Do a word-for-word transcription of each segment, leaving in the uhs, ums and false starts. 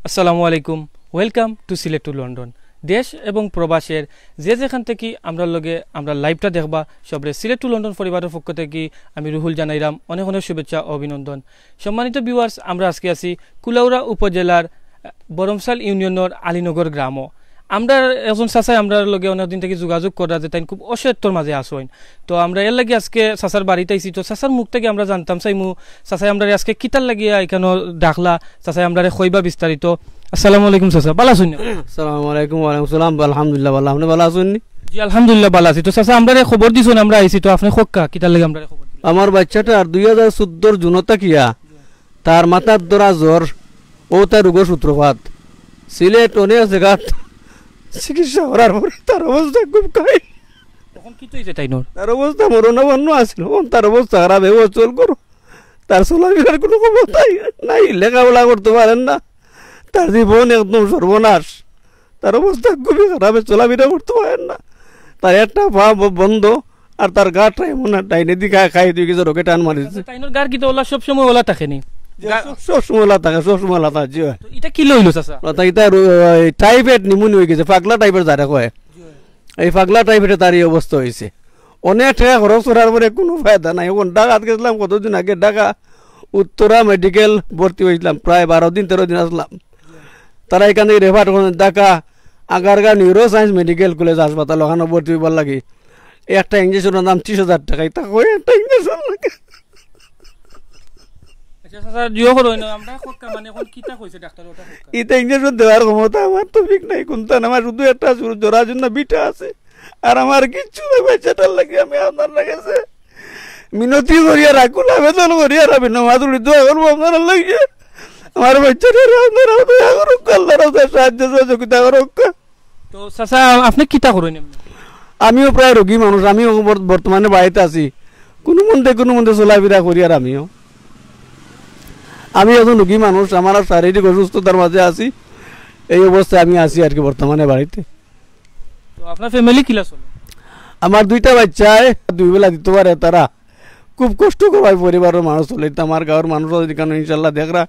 আসসালামু আলাইকুম। Welcome to Sylhet to London। দেশ এবং প্রবাসের যে যেখান থাকি আমরার লগে আমরার liveটা দেখবা, সবরে Sylhet to London পরিবারর পক্ষ থাকি আমি রুহুল জানাইরাম অনেক অনেক শুভেচ্ছা ও অভিনন্দন। সম্মানিত viewers, আমরা আজকে আছি কুলাউড়া উপজেলার, আহ, বরমশাল ইউনিয়নর আলীনগর গ্রামো। আমরার একজন চাচায় আমরার লগে অনেক দিন থাকি যোগাযোগ করা যে তাইন খুব অসহায়ত্বর মাঝে আছইন। তো আমরা এর লাগি আজকে চাচার বাড়িত আইছি। তো চাচার মুখ থাকি আমরা জানতাম চাইমু, চাচায় আমরারে আজকে কিতার লাগিয়া ইখানো ডাকলা, চাচায় আমরারে কইবা বিস্তারিত। আসসালামু আলাইকুম চাচা, ভালা আছইন নি? আসসালামু আলাইকুম, ওয়ালাইকুম সালাম, আলহামদুলিল্লাহ ভালা, আপনে ভালা আছইন নি? জি আলহামদুলিল্লাহ ভালা আছি। তো চাচা, আমরারে খবর দিছইন, আমরা আইছি, তো আপনে কউক্কা কিতার লাগি আমরারে খবর দিলা? আমার বাইচ্চাটার দুই হাজার চৌদ্দর জুন থাকিয়া তার মাথাত ধরা জ্বর, অউ তার রোগর সূত্রপাত। সিলেট অনেক জাগাত চিকিৎসা করার পরে তার অবস্থা খুব খারাপ। অখন কিতা অইছে তাইনর? তার অবস্থা মরণাপন্ন আছিল, অখন তার অবস্থা খারাপ, এ অচল করো। তার চলাফিরার কুনু ক্ষমতাই নাই, লেখাপড়া করতো পারের না, তার জীবন একদম সর্বনাশ। তার অবস্থা খুবই খারাপ, চলাফিরা করতো পারের না, তার একটা পা ব-, বন্ধ, আর তার গাটা এমন ডাইনেদি খাই, খাই দিয়া গেছে, রোগে টান মারিছে। তাইনর গার কিতা অলা সব সময় অলা থাকে নি? যে গা- সব, সব সময় অলা থাকে, সব সময় অলা থাকে, জি অয়। তো ইটা কিলা অইলো চাচা? অলা থাকে, ইটা রো-, ওই টাইফয়েড নিউমোনিয়া অইগেছে, পাগলা টাইফয়েড যারে কয়। এই পাগলা টাইফয়েডে তার এই অবস্থা অইছে। অনেক টেকা খরচ করার পরে কুনু ফায়দা নাই। অখন ঢাকাত গেছলাম কতদিন আগে, ঢাকা উত্তরা মেডিকেল ভর্তি অইছলাম, প্রায় বারো দিন তেরো দিন আছলাম। তারা ইখান থাকি রেফার করছইন Dhaka Agargaon neuroscience medical college হাসপাতাল, অখানো ভর্তি অইবার লাগি। একটা ইঞ্জেকশনর দাম ত্রিশ হাজার টেকা। ইতা কয় একটা ইঞ্জেকশন লাগে। আচ্ছা, চাচা, জিও করো না, আমরা কউক্কা মানে অখন কিতা কইছে ডাক্তারে, ওটা কউক্কা। ইতা ইঞ্জেকশন দেওয়ার ক্ষমতা আমার তৌফিক নাই, কুন্তা না, আমার শুধু একটা জোড়া জন্য বিটা আছে, আর আমার কিচ্ছু নাই। বাইচ্চাটার লাগি আমি আপনার গেছে মিনতি করি আর আকুল আবেদন করি আর আমি নমাজ পড়ি দোয়া করবো আপনার লাগি। আমার বাইচ্চাটারে আপনারা দয়া করুক, আল্লাহর রাস্তায় সাহায্য সহযোগিতা করুক। তো চাচা, আপনে কিতা করইন এমনে? আমিও প্রায় রোগী মানুষ, আমিও বর-, বর্তমানে বাড়িত আছি, কুনুমন্তে কুনুমন্তে চলাফিরা করি। আর আমিও, আমি একজন রোগী মানুষ, আমার আর শারীরিক অসুস্থতার মাঝে আছি, এই অবস্থায় আমি আছি আর কি বর্তমানে বাড়িতে। তো আপনার ফ্যামিলি কিলা চলে? আমার দুইটা বাইচ্চায় দুই বেলা দিতো পারে তারা, খুব কষ্ট করবায় পরিবারর মানুষ চলে। তো আমার গাঁওর মানুষ আছে যেখানে ইনশাল্লাহ দেখরা,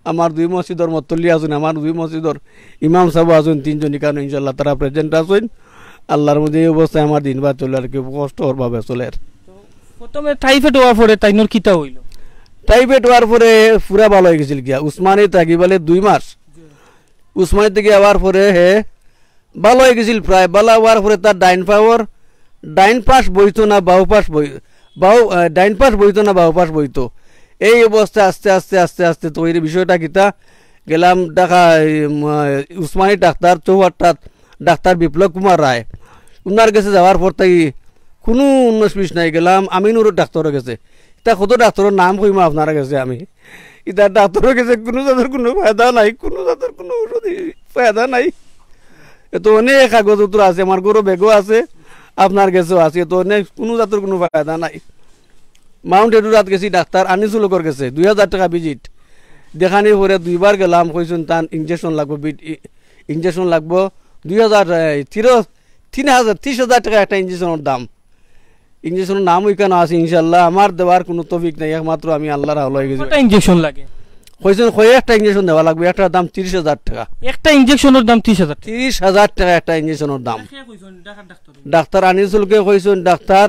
আমার দুই মসজিদর মতল্লি আছইন, আমার দুই মসজিদর ইমাম সাব আছইন, তিনজন ইখানো ইনশাল্লাহ তারা প্রেজেন্ট আছইন। আল্লাহর মধ্যে এই অবস্থায় আমার দিন বাদ চলে আর কি, কষ্টর ভাবে চলের। প্রথমে টাইফয়েড অওয়ার পরে তাইনর কিতা অইলো? টাইফয়েড অওয়ার পরে পুরা ভালা অইগেছিল গিয়া, উসমানী থাকি বলে দুই মাস, উসমানী থাকি আওয়ার পরে হে ভালা অইগেছিল প্রায়। ভালা অওয়ার পরে তার ডাইন পাওর, ডাইন পাশ বইতো না, বাউ পাশ বই-, বাউ, আহ, ডাইন পাশ বইতো না, বাউ পাশ বইতো। এই অবস্থা আস্তে আস্তে আস্তে আস্তে তো এই বিষয়টা কিতা, গেলাম ঢাকা, এই, উম, আহ, উসমানী ডাক্তার চৌহাট্টাত, ডাক্তার বিপ্লব কুমার রায়, উনার গেছে যাওয়ার পর থাকি কুনু উনিশ বিশ নাই। গেলাম আমিনুর ডাক্তারর গেছে, ইতা কত ডাক্তারর নাম কইমু আপনার গেছে আমি। ইতা ডাক্তারর গেছে কুনু জাতর কুনু ফায়দা নাই, কুনু জাতর কুনু ঔষধ ফায়দা নাই। এত অনেক কাগজপত্র আছে, আমার ঘরো ব্যাগও আছে, আপনার গেছেও আছে, এত অনেক কুনু জাতর কুনু ফায়দা নাই। মাউন্ট এডুরাত গেছি ডাক্তার আনিসুল হকর গেছে, দুই হাজার টেকা ভিজিট। দেখানির পরে দুইবার গেলাম, কইছইন তান ইঞ্জেকশন লাগবো, বিট-, ই-, ইঞ্জেকশন লাগবো দুই হাজার, এই, তিরো-, তিন হাজার, ত্রিশ হাজার টেকা একটা ইঞ্জেকশনর দাম। ইঞ্জেকশনর নাম ওইখানো আছে, ইনশাল্লাহ। আমার দেওয়ার কুনু তৌফিক নাই, একমাত্র আমি আল্লাহর হাওলা অইগেছি। কয়টা ইঞ্জেকশন লাগে? কইছইন কয় একটা ইঞ্জেকশন দেওয়া লাগবো, একটার দাম ত্রিশ হাজার টেকা। একটা ইঞ্জেকশনর দাম ত্রিশ হাজার টেকা? ত্রিশ হাজার টেকা একটা ইঞ্জেকশনর দাম। কে কইছইন? ঢাকার ডাক্তার? ডাক্তার আনিসুলকে কইছইন, ডাক্তার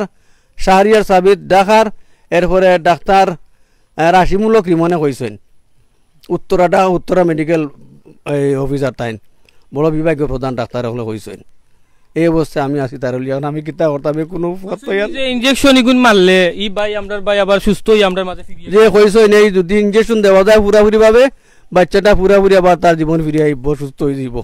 শাহরিয়ার সাবিত ঢাকার, এরপরে ডাক্তার, আহ, রাশিমুল হক রিমনে কইছইন। উত্তরা ঢাকা, উত্তরা মেডিকেল, এই, অফিসার তাইন, বড় বিভাগীয় প্রধান ডাক্তার অকলে কইছইন। এই অবস্থায় আমি আছি তার অলি, এখন আমি কিতা করতাম, আমি কুনু পথ পাইয়ার যে ইঞ্জেকশন ইগুন মারলে, ই ভাই আমরার ভাই আবার সুস্থ অই আমরার মাঝে ফিরিয়া যে কইছইন, এই যদি ইঞ্জেকশন দেওয়া যায় পুরাপুরি ভাবে, বাইচ্চাটা পুরাপুরি আবার তার জীবন ফিরিয়া আইবো, সুস্থ অইযিবো।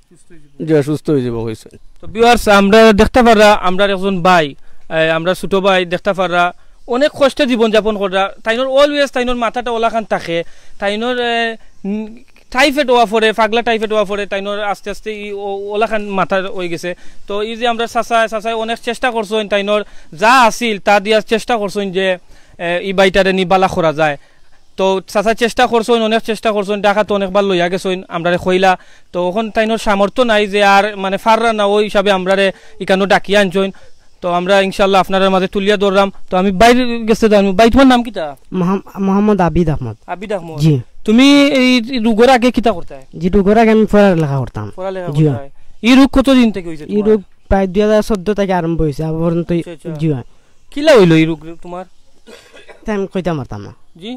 সুস্থ অইযিবো। যে সুস্থ অইযিবো কইছইন। তো ভিউয়ার্স, আমরা দেখতা পাররা, আমরার একজন ভাই, এ, আমরার ছোট ভাই দেখতা পাররা, অনেক কষ্টে জীবন যাপন কররা। তাইনর always তাইনর মাথাটা অলাখান থাকে, তাইনর, এ, উম, টাইফয়েড অওয়া পরে, পাগলা টাইফয়েড অওয়া পরে, তাইনর আস্তে আস্তে ই অ-, অলাখান মাথার অইগেছে। তো ই যে আমরার চাচায়, চাচায় অনেক চেষ্টা করছইন, তাইনর যা আছিল তা দিয়া চেষ্টা করছইন যে, এ, ই ভাইটারে নি বালা করা যায়। তো চাচায় চেষ্টা করছইন, অনেক চেষ্টা করছইন, ঢাকাত অনেকবার লইয়া গেছইন, আমরারে কইলা। তো অখন তাইনর সামর্থ্য নাই যে আর মানে পাররা না, অউ হিসাবে আমরারে ইখানো ডাকিয়া আনছইন। তো আমরা ইনশাআল্লাহ আপনারার মাঝে তুলিয়া ধরলাম। তো আমি বাইর গেছে জানবো, ভাই, তোমার নাম কিতা? মোহাম-, মোহাম্মদ আবিদ আহমদ। আবিদ আহমদ। জি। তুমি এই রোগর আগে কিতা করতায়? জি, রোগর আগে আমি পড়ালেখা করতাম। পড়ালেখা জি। করতায়। এই রোগ কতদিন থেকে হইছে এই তোমার? রোগ প্রায় দুই হাজার চোদ্দ থেকে আরম্ভ হইছে, আবার পর্যন্ত। আচ্ছা, আচ্ছা। জি। কিলা হইলো এই রোগ তোমার? তা আমি কইতাম পারতাম না। জি।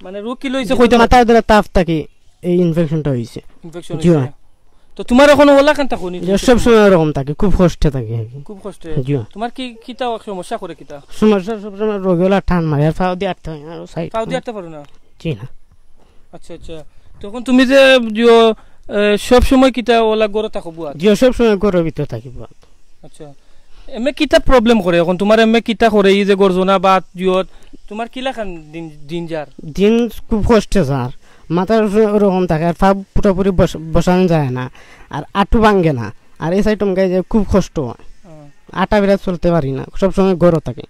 মানে রোগ কিলা হইছে যে কইতাম মাথার ধরে তাপ থাকি এই ইনফেকশনটা হইছে। ইনফেকশন জি। হইছে। তো তোমার এখন ওলা কান থাকো নি? যে সব সময় ওরকম থাকে, খুব কষ্টে থাকে আর কি। খুব কষ্টে। জি। তোমার কি, কিতা সমস্যা করে কিতা? সমস্যা সব সময় রোগে ওলা টান মারে, আর পাও দিয়ে আটতে হয় না, আরো সাইড। পাও দিয়ে আটতে পারো না? জি না। আচ্ছা, আচ্ছা। তখন তুমি যে, যে, এ, সব সময় কিতা ওলা গরো থাকো বুয়া? জি, সব সময় গরো ভিতরে থাকি বুয়া। আচ্ছা। এমনি কিতা প্রবলেম করে এখন? তোমার এমনি কিতা করে এই যে গর্জনা বা জিওত, তোমার কিলাখান দিন, দিন যার? দিন খুব কষ্টে যার। মাথার উপরে ওরকম থাকে, আর পা পুরাপুরি বস-, বসানো যায় না, আর আটু ভাঙ্গে না, আর এই সাইড গায়ে যে খুব কষ্ট হয়। হুম। আটা বেড়া চলতে পারি না, সবসময় গরো থাকে।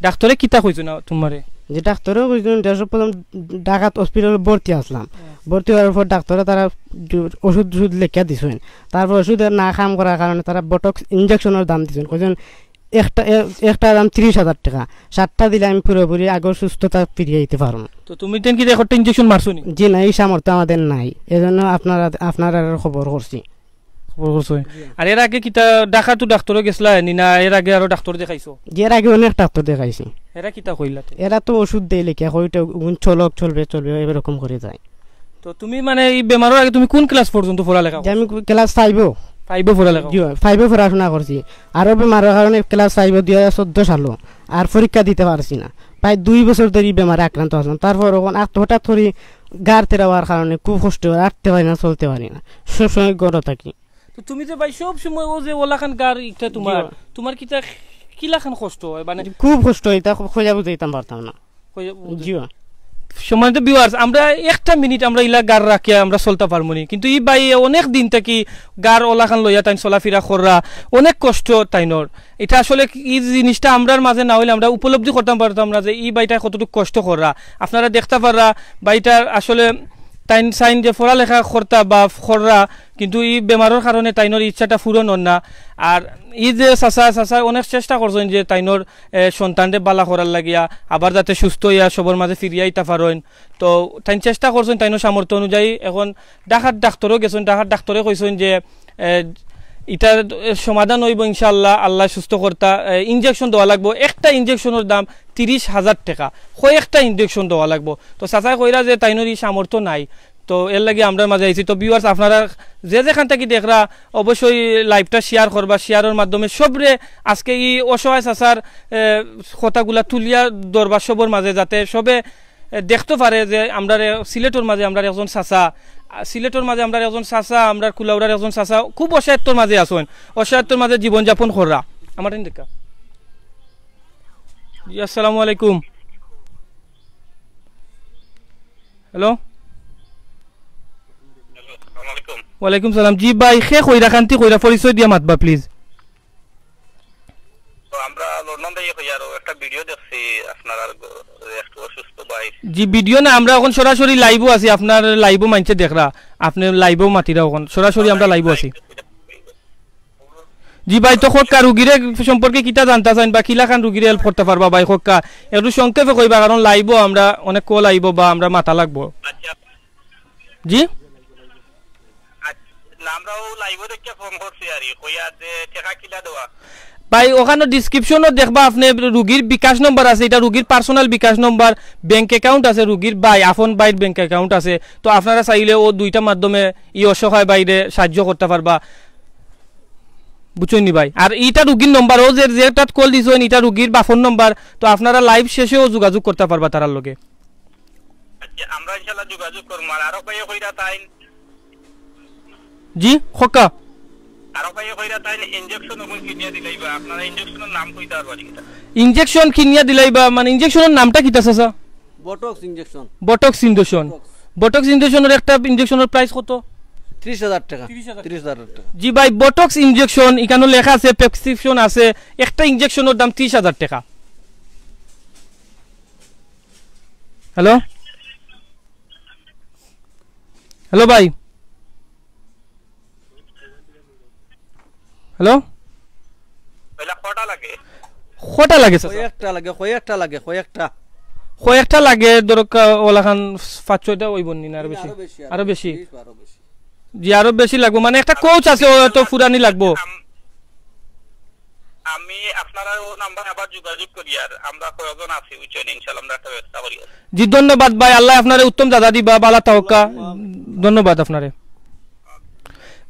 ডাক্তারে কিতা কইছো না তোমারে? যে ডাক্তারেও কইছেন, যে সব প্রথম ঢাকাত হসপিটালে ভর্তি আসলাম। হুম। ভর্তি হওয়ার পর ডাক্তারে তারা জু-, ওষুধ ওষুধ লেখিয়া দিছেন। তারপর ওষুধের না কাম করার কারণে তারা বটক্স ইঞ্জেকশনের দাম দিছেন, কইছেন একটা, এ-, একটা দাম ত্রিশ হাজার টাকা, সাতটা দিলে আমি পুরোপুরি আগর সুস্থতা ফিরিয়ে দিতে পারবো। তো তুমি তেন কি একটা ইঞ্জেকশন মারছো নি? জি না, এই সামর্থ্য আমাদের নাই, এজন্য আপনারা, আপনারা খবর করছি। খবর করছো? জি। আর এর আগে কিতা ঢাকা তো ডাক্তারও গেছিলা নি না? এর আগে আরো ডাক্তার দেখাইছো? জি, এর আগে অনেক ডাক্তার দেখাইছি। এরা কিতা কইলা তো? এরা তো ওষুধ দেয় লেখিয়া, কইটা গুণ চলক, চলবে, চলবে, এরকম করে যায়। তো তুমি মানে এই বেমারর আগে তুমি কোন ক্লাস পর্যন্ত পড়ালেখা যে আমি করছো? ক্লাস ফাইভও। ফাইভও পড়ালেখা জি, করছো? ফাইভও পড়াশোনা করছি। আরো বেমারর কারণে ক্লাস ফাইভও দুই হাজার চোদ্দ সালও আর পরীক্ষা দিতে পারছি না। প্রায় দুই বছর ধরে এই বেমারে আক্রান্ত আছিলাম। তারপর ওখান আত-, হঠাৎ করে গার তেরা হওয়ার কারণে খুব কষ্ট হয়, আটতে পারি না, চলতে পারি না, সবসময় গরো থাকি। তো তুমি যে ভাই সব সময় ও যে ওলাখান গার ইটা তোমার, জি। তোমার কিতা কিলাখান কষ্ট হয়? মানে খুব কষ্ট হয়, তা খোঁজা বুঝাইতাম পারতাম না। কই-, জি। সম্মানিত ভিউয়ার্স, আমরা একটা মিনিট আমরা ইলা গার রাখিয়া আমরা চলতা পারমু নি, কিন্তু ই ভাই অনেক দিন থাকি গার ওলাখান লইয়া তাইন চলাফিরা কররা, অনেক কষ্ট তাইনর। ইটা আসলে কি, ই জিনিসটা আমরার মাঝে না হইলে আমরা উপলব্ধি করতাম পারতাম না যে ই ভাইটা কতটুকু কষ্ট কররা। আপনারা দেখতা পাররা ভাইটার আসলে তাইন সাইন যে পড়ালেখা করতা বা কররা, কিন্তু ই বেমারর কারণে তাইনর ইচ্ছাটা পূরণ হর না। আর ই যে চাচা, চাচা অনেক চেষ্টা করছইন যে তাইনর এ, সন্তানরে বালা করার লাগিয়া, আবার যাতে সুস্থ হইয়া সবর মাঝে ফিরিয়া আইতা পারইন। তো তাইন চেষ্টা করছইন তাইনর সামর্থ্য অনুযায়ী। এখন ঢাকার ডাক্তারও গেছইন, ঢাকার ডাক্তারে কইছইন যে, এ, ইটার, এ, সমাধান হইব ইনশাআল্লাহ, আল্লাহ সুস্থ করতা। এ, ইঞ্জেকশন দেওয়া লাগবো, একটা ইঞ্জেকশনর দাম তিরিশ হাজার টাকা, কয়েকটা ইঞ্জেকশন দেওয়া লাগবো। তো চাচায় কইরা যে তাইনর ই সামর্থ্য নাই, তো এর লাগি আমরার মাঝে আইছি। তো ভিউয়ার্স, আপনারা যে যেখান থাকি দেখরা, অবশ্যই লাইভটা শেয়ার করবা, শেয়ারর মাধ্যমে সবরে আজকে ই অসহায় চাচার, এ, কথাগুলা তুলিয়া ধরবা সবর মাঝে, যাতে সবে, এ, দেখতো পারে যে আমরার এ-, সিলেটর মাঝে আমরার একজন চাচা, আ, সিলেটর মাঝে আমরার একজন চাচা, আমরার কুলাউড়ার একজন চাচা খুব অসহায়ত্বর মাঝে আছইন, অসহায়ত্বর মাঝে জীবনযাপন কররা। আমার টাইন দেখা। জি, আসসালামু আলাইকুম। হ্যালো। আসসালামু আলাইকুম। ওয়ালাইকুম সালাম। জি ভাই, কে কইরা, কান্তি কইরা, পরিচয় দিয়া মাতবা প্লিজ। তো আমরা লন্ডন থাকি কই, আরো একটা ভিডিও দেখছি আপনার আর গ-, একটু অসুস্থ ভাই। জি, ভিডিও না, আমরা এখন সরাসরি লাইভও আছি, আপনার লাইভও মানছে দেখরা, আপনি লাইভও মাতিরা, এখন সরাসরি আমরা লাইভও আছি। জি ভাই, তো কক্কা রুগীরে সম্পর্কে কিতা জানতা চাইন বা কিলাখান রুগীরে হেল্প করতা পারবা ভাই কক্কা? একটু সংক্ষেপে কইবা, কারণ লাইভও আমরা অনেক কল আইবো বা আমরা মাতা লাগবো। আচ্ছা। জি? আচ্ছা, না, আমরা ও লাইভও দেখিয়া ফোন করছি আর কি, কইয়া যে টেকা কিলা দেওয়া। ভাই, ওখানো ডেসক্রিপশনও দেখবা আপনি, রুগীর বিকাশ নম্বর আছে, ইটা রুগীর পার্সোনাল বিকাশ নম্বর, ব্যাংক অ্যাকাউন্ট আছে, রুগীর ভাই, আপন ভাইর ব্যাংক অ্যাকাউন্ট আছে। তো আপনারা চাইলে ও দুইটা মাধ্যমে ই অসহায় ভাইরে সাহায্য করতা পারবা। বুঝছইন নি ভাই? আর ইটা রুগীর নম্বর, ও যে, যেটাত কল দিছইন, ইটা রুগীর বাপর নম্বর। তো আপনারা লাইভ শেষেও যোগাযোগ করতা পারবা তারার লগে। আচ্ছা, আমরা ইনশাআল্লাহ যোগাযোগ করমু। আর আরো ভাইয়ে কইরা তাইন। জি, কক্কা। আরো ভাইয়ে কইরা তাইন ইনজেকশন ওগুন কিনিয়া দিলাইবা। আপনারা ইনজেকশনর নাম কইতা পারবা নি কিতা? ইনজেকশন কিনিয়া দিলাইবা, মানে ইনজেকশনর নামটা কিতা চাচা? Botox injection. Botox injection. Botox. Botox ইনজেকশনর একটা ইনজেকশনর প্রাইস কত? ত্রিশ হাজার টাকা। ত্রিশ হাজার। ত্রিশ হাজার টাকা। জি ভাই, বটক্স ইনজেকশন, ইখানো লেখা আছে, প্রেসক্রিপশন আছে, একটা ইনজেকশনর দাম ত্রিশ হাজার টাকা। হ্যালো? হ্যালো ভাই? হ্যালো? কয়টা লাগে? কয়টা লাগে চাচা? কয়েকটা লাগে, কয়েকটা লাগে, কয়েকটা। কয়েকটা লাগে, ধরো, কা-, ওলাখান পাঁচ ছয়টা অইবো নি না আরো না, বেশি? আরো বেশি, আরো আরো বেশি। বেশি, আরো বেশি। জি, আরো বেশি লাগবো, মানে একটা কোচ আছে, ও তো ফুরানি লাগবো। আম-, আমি আপনারা ও নাম্বার আবার যোগাযোগ করি, আর আমরা কয়জন আছি, বুঝছেন, ইনশাআল্লাহ আমরা একটা ব্যবস্থা করি। জি, ধন্যবাদ ভাই, আল্লাহ আপনারে উত্তম দাদা দিবা, বালা তাওকা। ধন্যবাদ আপনারে।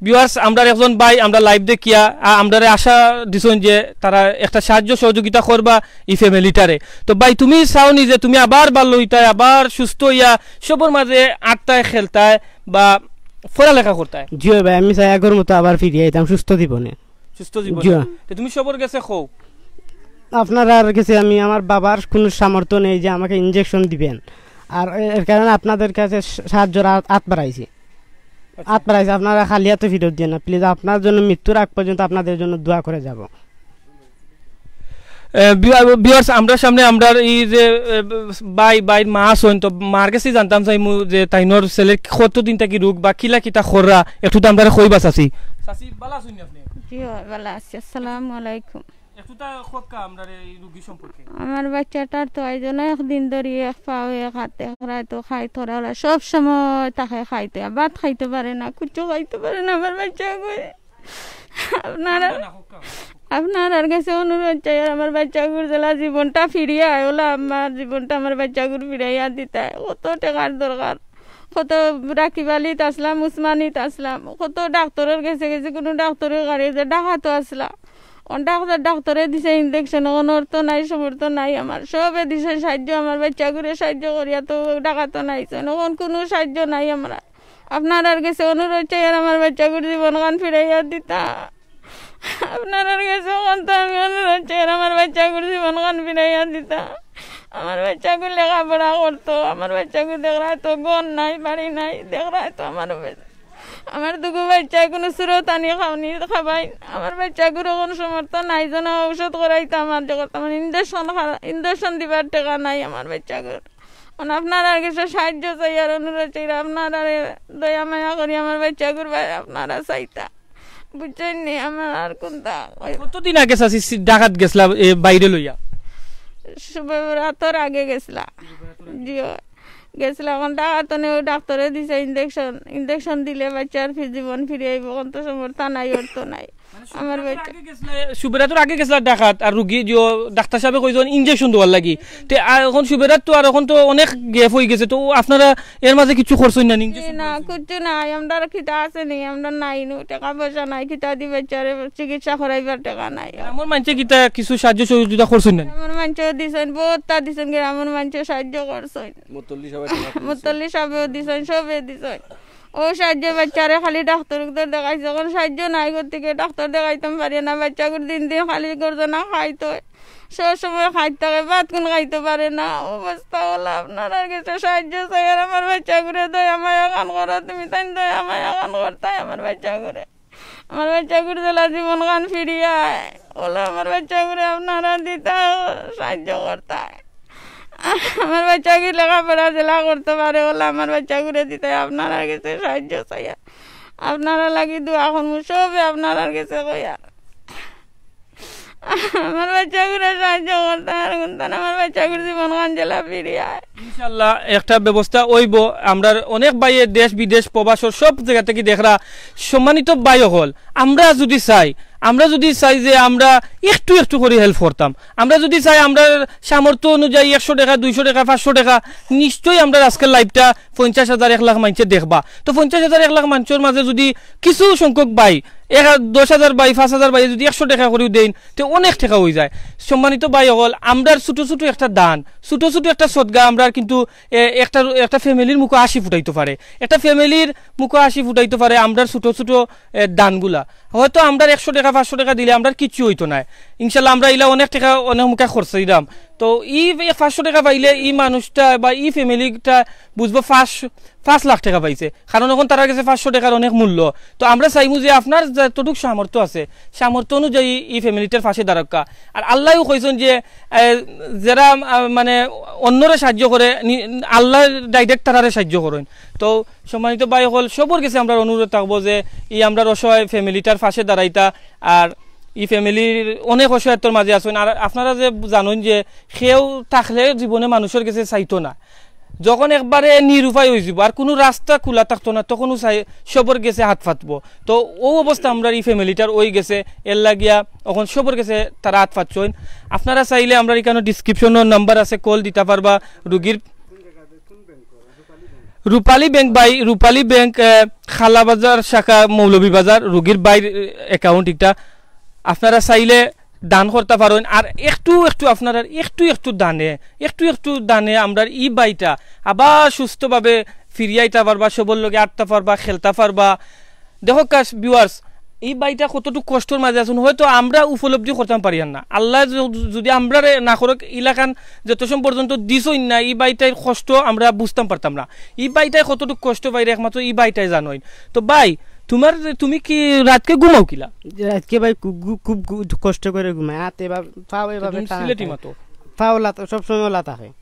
ভিউয়ার্স, আমরার একজন ভাই, আমরা লাইভ দেখিয়া, আ, আমরারে আশা দিছইন যে তারা একটা সাহায্য সহযোগিতা করবা ই ফ্যামিলিটারে। তো ভাই, তুমি চাও নি যে তুমি আবার ভালো অইতায়, আবার সুস্থ অইয়া সবর মাঝে আটতায়, খেলতায় বা পড়ালেখা করতায়? জি অয় ভাই, আমি চাই আগর মতো আবার ফিরিয়া আইতাম সুস্থ জীবনে। সুস্থ জীবনে। জি অয়। তো তুমি সবর গেছে কও? আপনারার গেছে আমি, আমার বাবার কোনো সামর্থ্য নেই যে আমাকে ইঞ্জেকশন দিবেন, আর এর কারণে আপনাদের কাছে সা-, সাহায্যর আত, আত বাড়াইছি। আচ্ছা। আত বাড়াইছি, আপনারা খালি হাতে ফিরত দিয়ে না, প্লিজ। আপনার জন্য মৃত্যুর আগ পর্যন্ত আপনাদের জন্য দোয়া করে যাব। এ, ভিউ-, ভিউয়ার্স, আমরার সামনে আমরার এই যে, এ, ভাই, ভাইর মা আছইন, তো মার গেছে জানতাম চাইমু যে তাইনর ছেলের কতদিন থাকি রোগ বা কিলা কিতা খররা, একটু তো আমরারে কইবা চাচি। চাচি, ভালা আছইন নি আপনি? জি অয়, ভালা আছি। আসসালামু আলাইকুম। একটু তা খোকা আমরারে এই রোগী সম্পর্কে। আমার বাচ্চাটার তো আইজ অনেক দিন ধরি এক পাও এক হাত, এক রাইতো খাইতো না, ওরা সব সময় তাকে খাইতে, ভাত খাইতে পারে না, কিচ্ছু খাইতে পারে না আমার বাচ্চাগুয়ে। আপনারা, আপনারার গেছে অনুরোধ চাই, আর আমার বাচ্চাগুর যেলা জীবনটা ফিরিয়া আয়, ওলা আমার জীবনটা আমার বাচ্চাগুর ফিরাইয়া দিতায়। কত টেকার দরকার, কত রাকিব আলীত আসলাম, উসমানীত আসলাম, কত ডাক্তরর গেছে গেছি, কোনো ডাক্তরর গাড়ি যে ডাকাতো আসলা। অন ডাক্তর, ডাক্তরে দিছে ইঞ্জেকশন, অখন অর্থ নাই, সমর্থ নাই আমার। সবে দিছে সাহায্য, আমার বাচ্চাগুরে সাহায্য করিয়া তো ডাকাতো নাই। অখন কোনো সাহায্য নাই আমরা। আপনারার গেছে অনুরোধ চাই, আর আমার বাচ্চাগুর জীবনখান ফিরাইয়া দিতা। আপনারার গেছে অখন তো আমি অনুরোধ চাই, আর আমার বাচ্চাগুর জীবনখান ফিরাইয়া দিতা। আমার বাচ্চাগুর লেখাপড়া করতো, আমার বাচ্চাগুর দেখরায় তো ঘর নাই, বাড়ি নাই, দেখরায় তো আমার বাচ্চা-, আমার দুগু বাচ্চায় কোনো সুরত আনি খাওনি খাবাই। আমার বাচ্চাগুর অখন সমর্থ নাই, যেন ঔষধ করাইতাম আর যে করতাম, ইঞ্জেকশন খা-, ইঞ্জেকশন দিবার টেকা নাই আমার বাচ্চাগুর। মানে আপনারার গেছে সাহায্য চাই আর অনুরোধ চাই, আপনারারে দয়া মায়া করি আমার বাচ্চাগুর বায় আপনারা চাইতা। বুঝছইন নি? আমার আর কোনটা কই-, কতদিন আগে চাচি সি-, ডাকাত গেছলা, এ, বাইরে লইয়া? শুভ রাতর আগে গেছলা। জি অয়। গেছলা, অখন ডাকাত অনে ওই ডাক্তরে দিছে ইঞ্জেকশন। ইঞ্জেকশন দিলে বাচ্চার ফি-, জীবন ফিরে আইবো, অখন তো সমর্থ নাই, অর্থ নাই। মানে আমার শুভ রাতর বাচ্চা আগে গেছলা, শুভ রাতর আগে গেছলা ডাকাত, আর রুগী যে ডাক্তার সাহেবে কইছইন ইঞ্জেকশন দেওয়ার লাগি। তে, আর অখন শুভ রাত তো, আর অখন তো অনেক গ্যাপ অই গেছে, তো আপনারা এর মাঝে কিছু করছইন না নি? জি না, কিচ্ছু নাই। আমরার কিতা আছে নি? আমরার নাই নু, টেকা পয়সা নাই, কিতা দি বাচ্চারে চিকিৎসা করাইবার টেকা নাই। গ্রামর মানষে কিতা কিছু সাহায্য সহযোগিতা করছইন না নি? গ্রামর মানষেও দিছইন, বউততা দিছইন, গ্রামর মানষে সাহায্য করছইন। মুতল্লি সাহেব দিছইন, সবে দিছইন। ও সাহায্য বাচ্চারে খালি ডাক্তর উক্তর দেখাইছে, অখন সাহায্য নাই, গতিকে ডাক্তর দেখাইতাম পারি না। বাচ্চাগুর দিন দিন খালি গর্জনা খাইতো, সব সময় খাইতে থাকে, ভাত কোন খাইতে পারে না, অবস্থা অলা। আপনারার গেছে সাহায্য চাই, আর আমার বাচ্চাগুরে দয়া মায়া খান করো তুমি, তাইন দয়া মায়া খান করতায় আমার বাচ্চাগুরে। আমার বাচ্চাগুর যেলা জীবনখান ফিরিয়া আয়, অলা আমার বাচ্চাগুরে আপনারা দিতা, সাহায্য করতায়। আমার বাচ্চাগুর লেখাপড়া যেলা করতে পারে, অলা আমার বাচ্চাগুরে দিতায়, আপনারার গেছে সাহায্য চাইয়া। আপনারার লাগি দোয়া করমু, সবে আপনারার গেছে কইয়া। আমার বাচ্চাগুরে সাহায্য করতায়, আর কুন্তা না, আমার বাচ্চাগুর জীবনখান যেলা ফিরিয়া আয়। ইনশাআল্লাহ একটা ব্যবস্থা অইবো। আমরার অনেক ভাইয়ে দেশ বিদেশ প্রবাসর সব জাগা থাকি দেখরা। সম্মানিত ভাই অকল, আমরা যুদি চাই, আমরা যুদি চাই যে আমরা একটু একটু করি হেল্প করতাম, আমরা যুদি চাই আমরার সামর্থ্য অনুযায়ী একশো টেকা, দুইশো টেকা, পাঁচশো টেকা, নিশ্চয়ই আমরার আজকের লাইভটা পঞ্চাশ হাজার, এক লাখ মানষে দেখবা। তো পঞ্চাশ হাজার, এক লাখ মানষর মাঝে যুদি কিছু সংখ্যক ভাই, এক, দশ হাজার ভাই, পাঁচ হাজার ভাই যুদি একশো টেকা করিও দেইন, তে অনেক টেকা অইযায়। সম্মানিত ভাই অকল, আমরার ছোট ছোট একটা দান, ছোট ছোট একটা সদগা, আমরার কিন্তু, এ, একটা, একটা ফ্যামিলির মুখো হাসি ফুটাইতো পারে, একটা ফ্যামিলির মুখো হাসি ফুটাইতো পারে আমরার ছোট ছোট, এ, দানগুলা। হয়তো আমরার একশো টেকা, পাঁচশো টেকা দিলে আমরার কিচ্ছু অইতো নায়। ইনশাআল্লাহ আমরা ইলা অনেক টেকা অনেক মুখা খরচ দিলাম। তো ই পাঁচশো টেকা পাইলে ই মানুষটা বা ই ফ্যামিলিটা বুঝবো পাঁচ, পাঁচ লাখ টেকা পাইছে, কারণ অখন তারার গেছে পাঁচশো টেকার অনেক মূল্য। তো আমরা চাইমু যে আপনার যতটুক সামর্থ্য আছে, সামর্থ্য অনুযায়ী ই ফ্যামিলিটার পাশে দাঁড়াউক্কা। আর আল্লায়ও কইছইন যে, এ, যেরা, আ, মানে অন্যরে সাহায্য করে, নি-, আল্লায় direct তারারে সাহায্য করইন। তো সম্মানিত ভাই অকল, সবর গেছে আমরার অনুরোধ থাকবো যে ই আমরার অসহায় ফ্যামিলিটার পাশে দাঁড়াইতা। আর ই ফ্যামিলির অনেক অসহায়ত্বর মাঝে আছইন। আর আপনারা যে জানইন যে কেউ থাকলে জীবনে মানুষর গেছে চাইতো না, যখন একবারে নিরুপায় অইযিবো আর কুনু রাস্তা খুলা থাকতো না, তখনউ চাই সবর গেছে হাত পাতবো। তো অউ অবস্থা আমরার ই ফ্যামিলিটার অইগেছে, এরলাগিয়া অখন সবর গেছে তারা হাত পাতছইন। আপনারা চাইলে আমরার ইখানো ডেসক্রিপশনো নাম্বার আছে, কল দিতা পারবা। রুগীর রূপালী ব্যাংক ভাই, রূপালী ব্যাংক, আহ, খালাবাজার শাখা মৌলভীবাজার, রুগীর ভাইর অ্যাকাউন্ট ইটা। আপনারা চাইলে দান করতা পারইন। আর একটু একটু আপনারার একটু একটু দানে, একটু একটু দানে আমরার ই ভাইটা আবার সুস্থভাবে ফিরিয়া আইতা পারবা, সবর লগে আটতা পারবা, খেলতা পারবা। দেখউক্কা ভিউয়ার্স, ই ভাইটা কতটুক কষ্টর মাঝে আছইন, হয়তো আমরা উপলব্ধি করতাম পারিয়ার না। আল্লায় য-, যদি আমরারে না করউক, ইলাখান যতক্ষণ পর্যন্ত দিছইন না, ই ভাইটার কষ্ট আমরা বুঝতাম পারতাম না। ই ভাইটায় কতটুক কষ্ট পাইরা একমাত্র ই ভাইটায় জানইন। তো ভাই, তুমার, তুমি কি রাইতকে ঘুমাও কিলা? রাইতকে ভাই খুব ঘু-, খুব ঘু-, কষ্ট করি ঘুমাই। হাত এভাবে, পাও এভাবে তুমি টানা সিলেটি থাকে। মাতো? পাও লাত-, সবসময় লাতা থাকে।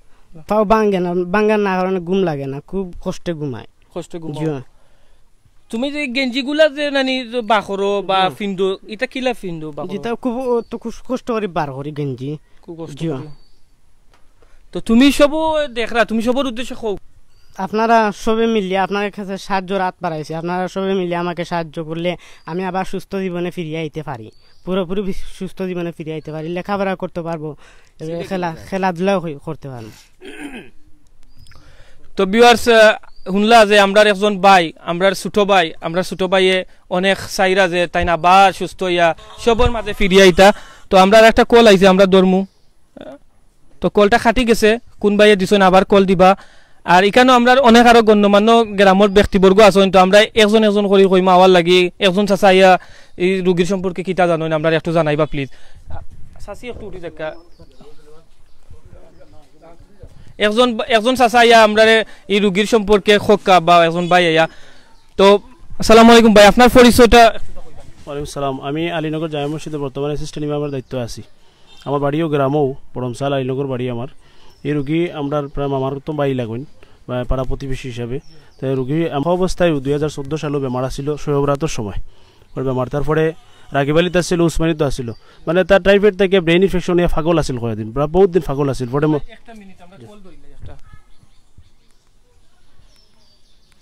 পাও ভাঙ্গে না, ভাঙ্গার না কারণে ঘুম লাগে না, খুব কষ্টে ঘুমাই। কষ্টে ঘুমাও। জি। তুমি যে গেঞ্জিগুলা যে নানি যে বার করো বা হুম। ফিন্দো, ইটা কিলা ফিন্দো বার করো? যেটা খুব, ও তো খুব কষ্ট করি বার করি গেঞ্জি। খুব কষ্ট জি। করি। তো তুমি সব দেখরা, তুমি সবর উদ্দেশ্যে কও। আপনারা সবে মিলিয়া আপনার কাছে সাহায্যর হাত বাড়াইছি। আপনারা সবে মিলিয়া আমাকে সাহায্য করলে আমি আবার সুস্থ জীবনে ফিরিয়া আইতে পারি, পুরোপুরি বিস-, সুস্থ জীবনে ফিরিয়া আইতে পারি, লেখাপড়া করতে পারবো, খেলা, খেলাধুলাও হই-, করতে পারবো। তো ভিউয়ার্স, আহ, হুনলা যে আমরার একজন ভাই, আমরার ছোট ভাই, আমরার ছোট ভাইয়ে অনেক চাইরা যে তাইন আবার সুস্থ অইয়া সবর মাঝে ফিরিয়া আইতা। তো আমরার একটা কল আইছে, আমরা ধরমু। তো কলটা কাটি গেছে, কুন ভাইয়ে দিছইন, আবার কল দিবা। আর ইখানো আমরার অনেক আরো গণ্যমান্য গ্রামর ব্যক্তিবর্গ আছইন, তো আমরা একজন একজন করি কইমু আওয়ার লাগি। একজন চাচা আইয়া ই রুগীর সম্পর্কে কিতা জানইন, আমরারে একটু জানাইবা প্লিজ। চাচি একটু উঠি যাউক্কা। একজন, একজন চাচা আইয়া আমরারে ই রুগীর সম্পর্কে কউক্কা বা একজন ভাই আইয়া। তো আসসালামু আলাইকুম ভাই, আপনার পরিচয়টা? ওয়ালাইকুম সালাম, আমি আলীনগর জামে মসজিদর বর্তমানে অ্যাসিস্ট্যান্ট ইমামর দায়িত্বে আছি। আমার বাড়িও গ্রামও, বড়মশাল আলীনগর বাড়ি আমার। এই রুগী আমরার প্রায় মামার তো ভাই লাগইন, বা পাড়া প্রতিবেশী হিসাবে। তো এই রুগী আমার অবস্থায় দুই হাজার চৌদ্দ সালো বেমার আছিল শবে বরাতর সময়। ওর বেমার, তারপরে রাগিব আলীত আছিল, উসমানীত আছিল। মানে তার টাইফয়েড থাকি ব্রেইন ইনফেকশন অইয়া পাগল আছিল কয়দিন, প্রায় বহুত দিন পাগল আছিল। পরে ম- একটা মিনিট, আমরা কল ধরি নাই একটা।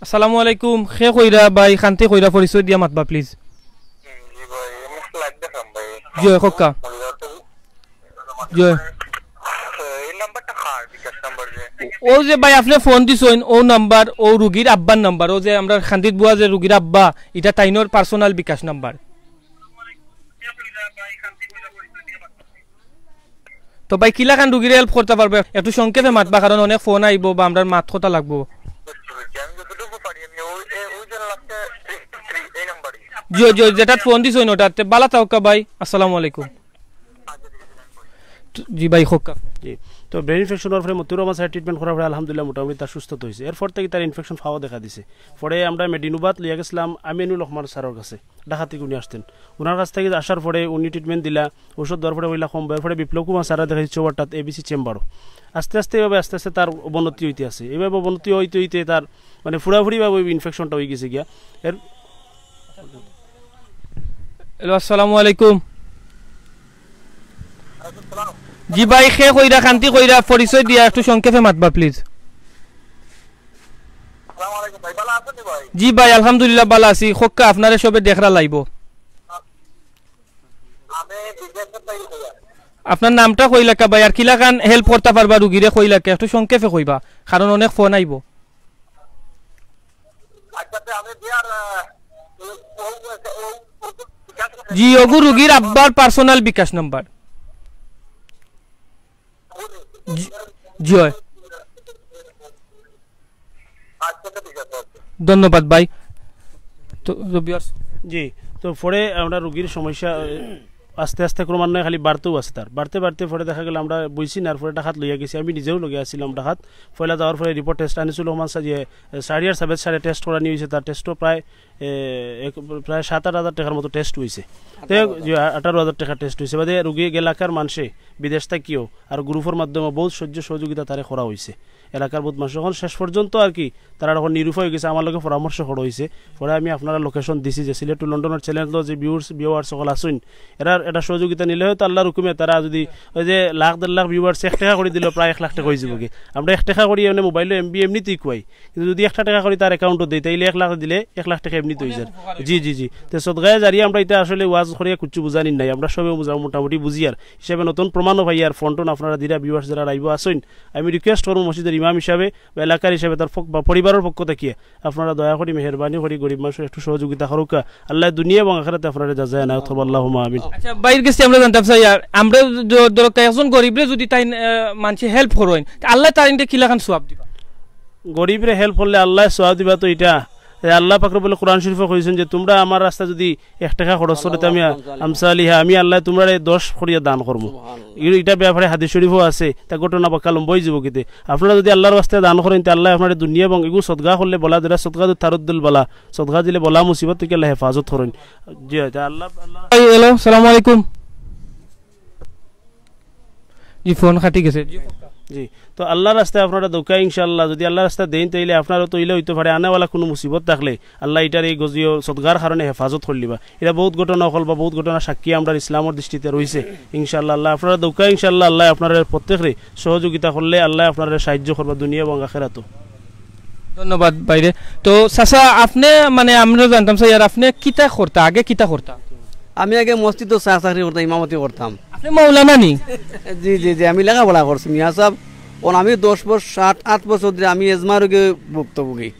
আসসালামু আলাইকুম, কে কইরা ভাই, কান্তি কইরা, পরিচয় দিয়া মাতবা প্লিজ। জি ভাই, আমি ফ্ল্যাট দেখাম ভাই। জি, কউক্কা। জি। এই নাম্বারটা কার বিকাশ নাম্বার যে? অউ যে ভাই আপনে ফোন দিছইন, অউ নাম্বার, অউ রুগীর আব্বার নাম্বার, অউ যে আমরার কান্দিত বওয়া যে রুগীর আব্বা, ইটা তাইনর পার্সোনাল বিকাশ নাম্বার। তো ভাই, কিলাখান রুগীরে হেল্প করতা পারবা? একটু সংক্ষেপে মাতবা, কারণ অনেক ফোন আইবো বা আমরার মাত কথা লাগবো। বুঝতে পেরেছি। আমি যতটুকু পারি আমি ওই, এ-, ওই যে লাস্টে থ্রি থ্রি থ্রি এই নাম্বারই। জি, জি, যেটাত ফোন দিছইন ওটাতে। বালা থাকউক্কা ভাই। আসসালামু আলাইকুম। তো, জি ভাই, কউক্কা। জি, তো ব্রেইন ইনফেকশন অওয়ার পরে মতিউর রহমান স্যার ট্রিটমেন্ট করার পরে আলহামদুলিল্লাহ মোটামুটি তার সুস্থতা অইছে। এরপর থাকি তার ইনফেকশন পাও দেখা দিছে। পরে আমরা মেডিনুবাত লইয়া গেছিলাম আমিনুল রহমান স্যারর কাছে। ঢাকা থাকি উনি আসতেন। ওনার কাছ থাকি আসার পরে উনি ট্রিটমেন্ট দিলা, ঔষধ দেওয়ার পরে অইলা কমবো। এরপরে বিপ্লব কুমার স্যাররে দেখাইছি চৌবাট্টাত এবিসি চেম্বারও। আস্তে আস্তে এইভাবে আস্তে আস্তে তার অবনতি অইতে আছে। এইভাবে অবনতি অইতে অইতে তার মানে পুরাপুরিভাবে ওই ইনফেকশনটা অই গেছে গিয়া। এর হ্যালো, আসসালামু আলাইকুম। জি ভাই, কে কইরা, কান্তি কইরা, পরিচয় দিয়া একটু সংক্ষেপে মাতবা প্লিজ। আসসালামু আলাইকুম ভাই, ভালা আছইন নি ভাই? জি ভাই, আলহামদুলিল্লাহ ভালা আছি। কউক্কা, আপনারে সবে দেখরা লাইভো। আমি বিদেশ থাকি কইয়া। আপনার নামটা কইলাউক্কা ভাই, আর কিলাখান হেল্প করতা পারবা রুগীরে কইলাউক্কা, একটু সংক্ষেপে কইবা, কারণ অনেক ফোন আইবো। আচ্ছা, তে আমি বিয়ার, আহ, ও, ও, ও, ও, বিকাশ করতে জি, অগু রুগীর আব্বার পার্সোনাল বিকাশ নাম্বার। জি, জি অয়। আচ্ছা, ঠিক আছে, ওকে। ধন্যবাদ ভাই। তো, তো ভিউয়ার্স। জি, তো পরে আমরা রুগীর সমস্যা, আহ, আস্তে আস্তে ক্রমান্বয়ে খালি বাড়তেউ আছে তার। বাড়তে বাড়তে পরে দেখা গেল আমরা বইছি না, আর পরে ঢাকাত লইয়া গেছি। আমি নিজেও লগে আছিলাম ঢাকাত। পয়লা যাওয়ার পরে রিপোর্ট টেস্ট আনিসুল রহমান স্যার, যে, আহ, শাহরিয়ার সাবেদ স্যারে টেস্ট করানি অইছে, তার টেস্টও প্রায়, এ, এক, প্রায় সাত আট হাজার টেকার মতো টেস্ট অইছে। তে, আঠারো হাজার। জি, আ-, আঠারো হাজার টেকা টেস্ট অইছে। বাদে রুগী গেলাকার মানষে বিদেশ থাকিও আর গ্রুপর মাধ্যমে বহুত সাহায্য সহযোগিতা তারে করা অইছে। এলাকার বহুত মানুষ। অখন শেষ পর্যন্ত আর কি তারা অখন নিরুপায় অইগেছে, আমার লগে পরামর্শ করা অইছে। পরে আমি আপনারার লোকেশন দিছি যে সিলেট টু লন্ডনর চ্যানেল যে ভিউয়ার্স, ভিউয়ার্স সকল আছইন, এরার একটা সহযোগিতা নিলে হয়তো আল্লাহর হুকুমে তারা যদি ওই যে লাখ দেড় লাখ ভিউয়ার্স এক টেকা করি দিলেও প্রায় এক লাখ টেকা অইযিবোগি। আমরা এক টেকা করি এমনে মোবাইলো এমবি এমনিতেই খুয়াই, কিন্তু যদি একটা টেকা করি তার অ্যাকাউন্টো দেই, তাইলে এক লাখ দিলে এক লাখ টেকা এমনিতে অইযার। জি, জি, জি। তে সদগায়ে জারিয়া আমরা ইটা আসলে ওয়াজ করিয়া কিচ্ছু বুঝানির নাই, আমরা সবে বুঝা-, মোটামুটি বুঝিয়ার। হিসাবে নতুন প্রমাণও পাইয়ার। ফোন টোন আপনারা দিরা, ভিউয়ার্স যারা লাইভো আছইন, আমি রিকোয়েস্ট করমু মসজিদর ইমাম হিসাবে বা এলাকার হিসাবে তার পক্ষ-, বা পরিবারর পক্ষ থাকিয়া আপনারা দয়া করি মেহেরবানি করি গরিব মানুষর একটু সহযোগিতা করউক্কা। আল্লায় দুনিয়া এবং আখিরাতে আপনারারে জাযায় এনায়েত করবা, আল্লাহুম্মা আমিন। আচ্ছা, ভাইর গেছে আমরা জানতাম চাই, আর আমরা য-, ধরো একজন গরিবরে যদি তাইন, আহ, মানষে হেল্প করইন, তে আল্লায় তাইনরে কিলাখান সওয়াব দিবা? গরিবরে হেল্প করলে আল্লায় সওয়াব দিবা তো ইটা, এ আল্লাহ পাক রব্বুল কোরআন শরীফো কইছইন যে, "তুমরা আমার রাস্তায় যদি এক টেকা খরচ করো, তে আমি আমসালিহা, আমি আল্লায় তুমরারে দশ করিয়া দান করমু।" সুবহানাল্লাহ। ই-, ইটা ব্যাপারে হাদিস শরীফো আছে, তা ঘটনা বাক্কা লম্বা অইযিবো কিতে। আপনারা যদি আল্লাহর রাস্তায় দান করইন, তে আল্লায় আপনারে দুনিয়া এবং ইগু সদগা করলে বালা, যেটা সদগা তো তারুদ্দুল বালা, সদগা দিলে বালা মুসিবত থাকি আল্লায় হেফাজত করইন। জি, তে আল্লাহ, আল্লাহ এই, হ্যালো, সালামু আলাইকুম। জি, ফোন কাটি গেছে। জি। জি, তো আল্লাহর রাস্তায় আপনারা দেউক্কা ইনশাআল্লাহ, যদি আল্লাহর রাস্তায় দেইন, তাইলে আপনারও তো ইলা অইতো পারে, আনেওয়ালা কুনু মুসিবত থাকলে আল্লায় ইটারে এই গজিও সদগার কারণে হেফাজত করিলিবা। ইটা বহুত ঘটনা অকল বা বহুত ঘটনা সাক্ষী আমরার ইসলামর দৃষ্টিতে রইছে। ইনশাআল্লাহ, আল্লায় আপনারা দেউক্কা, ইনশাআল্লাহ, আল্লায় আপনারার প্রত্যেকরে সহযোগিতা করলে আল্লায় আপনারারে সাহায্য করবা দুনিয়া এবং আখেরাতো। ধন্যবাদ ভাইরে। তো চাচা, আপনে মানে আমরা জানতাম চাই, আর আপনে কিতা করতা, আগে কিতা করতা? আমি আগে মসজিদো চা চাকরি করতাম, ইমামতি করতাম। আপনে মৌলানা নি? জি, জি, জি, আমি লেখাপড়া করছি মিয়া সাব। অন আমি দশ বছর, সাত, আট বছর ধরে আমি এজমা রোগে ভুক্তভোগী।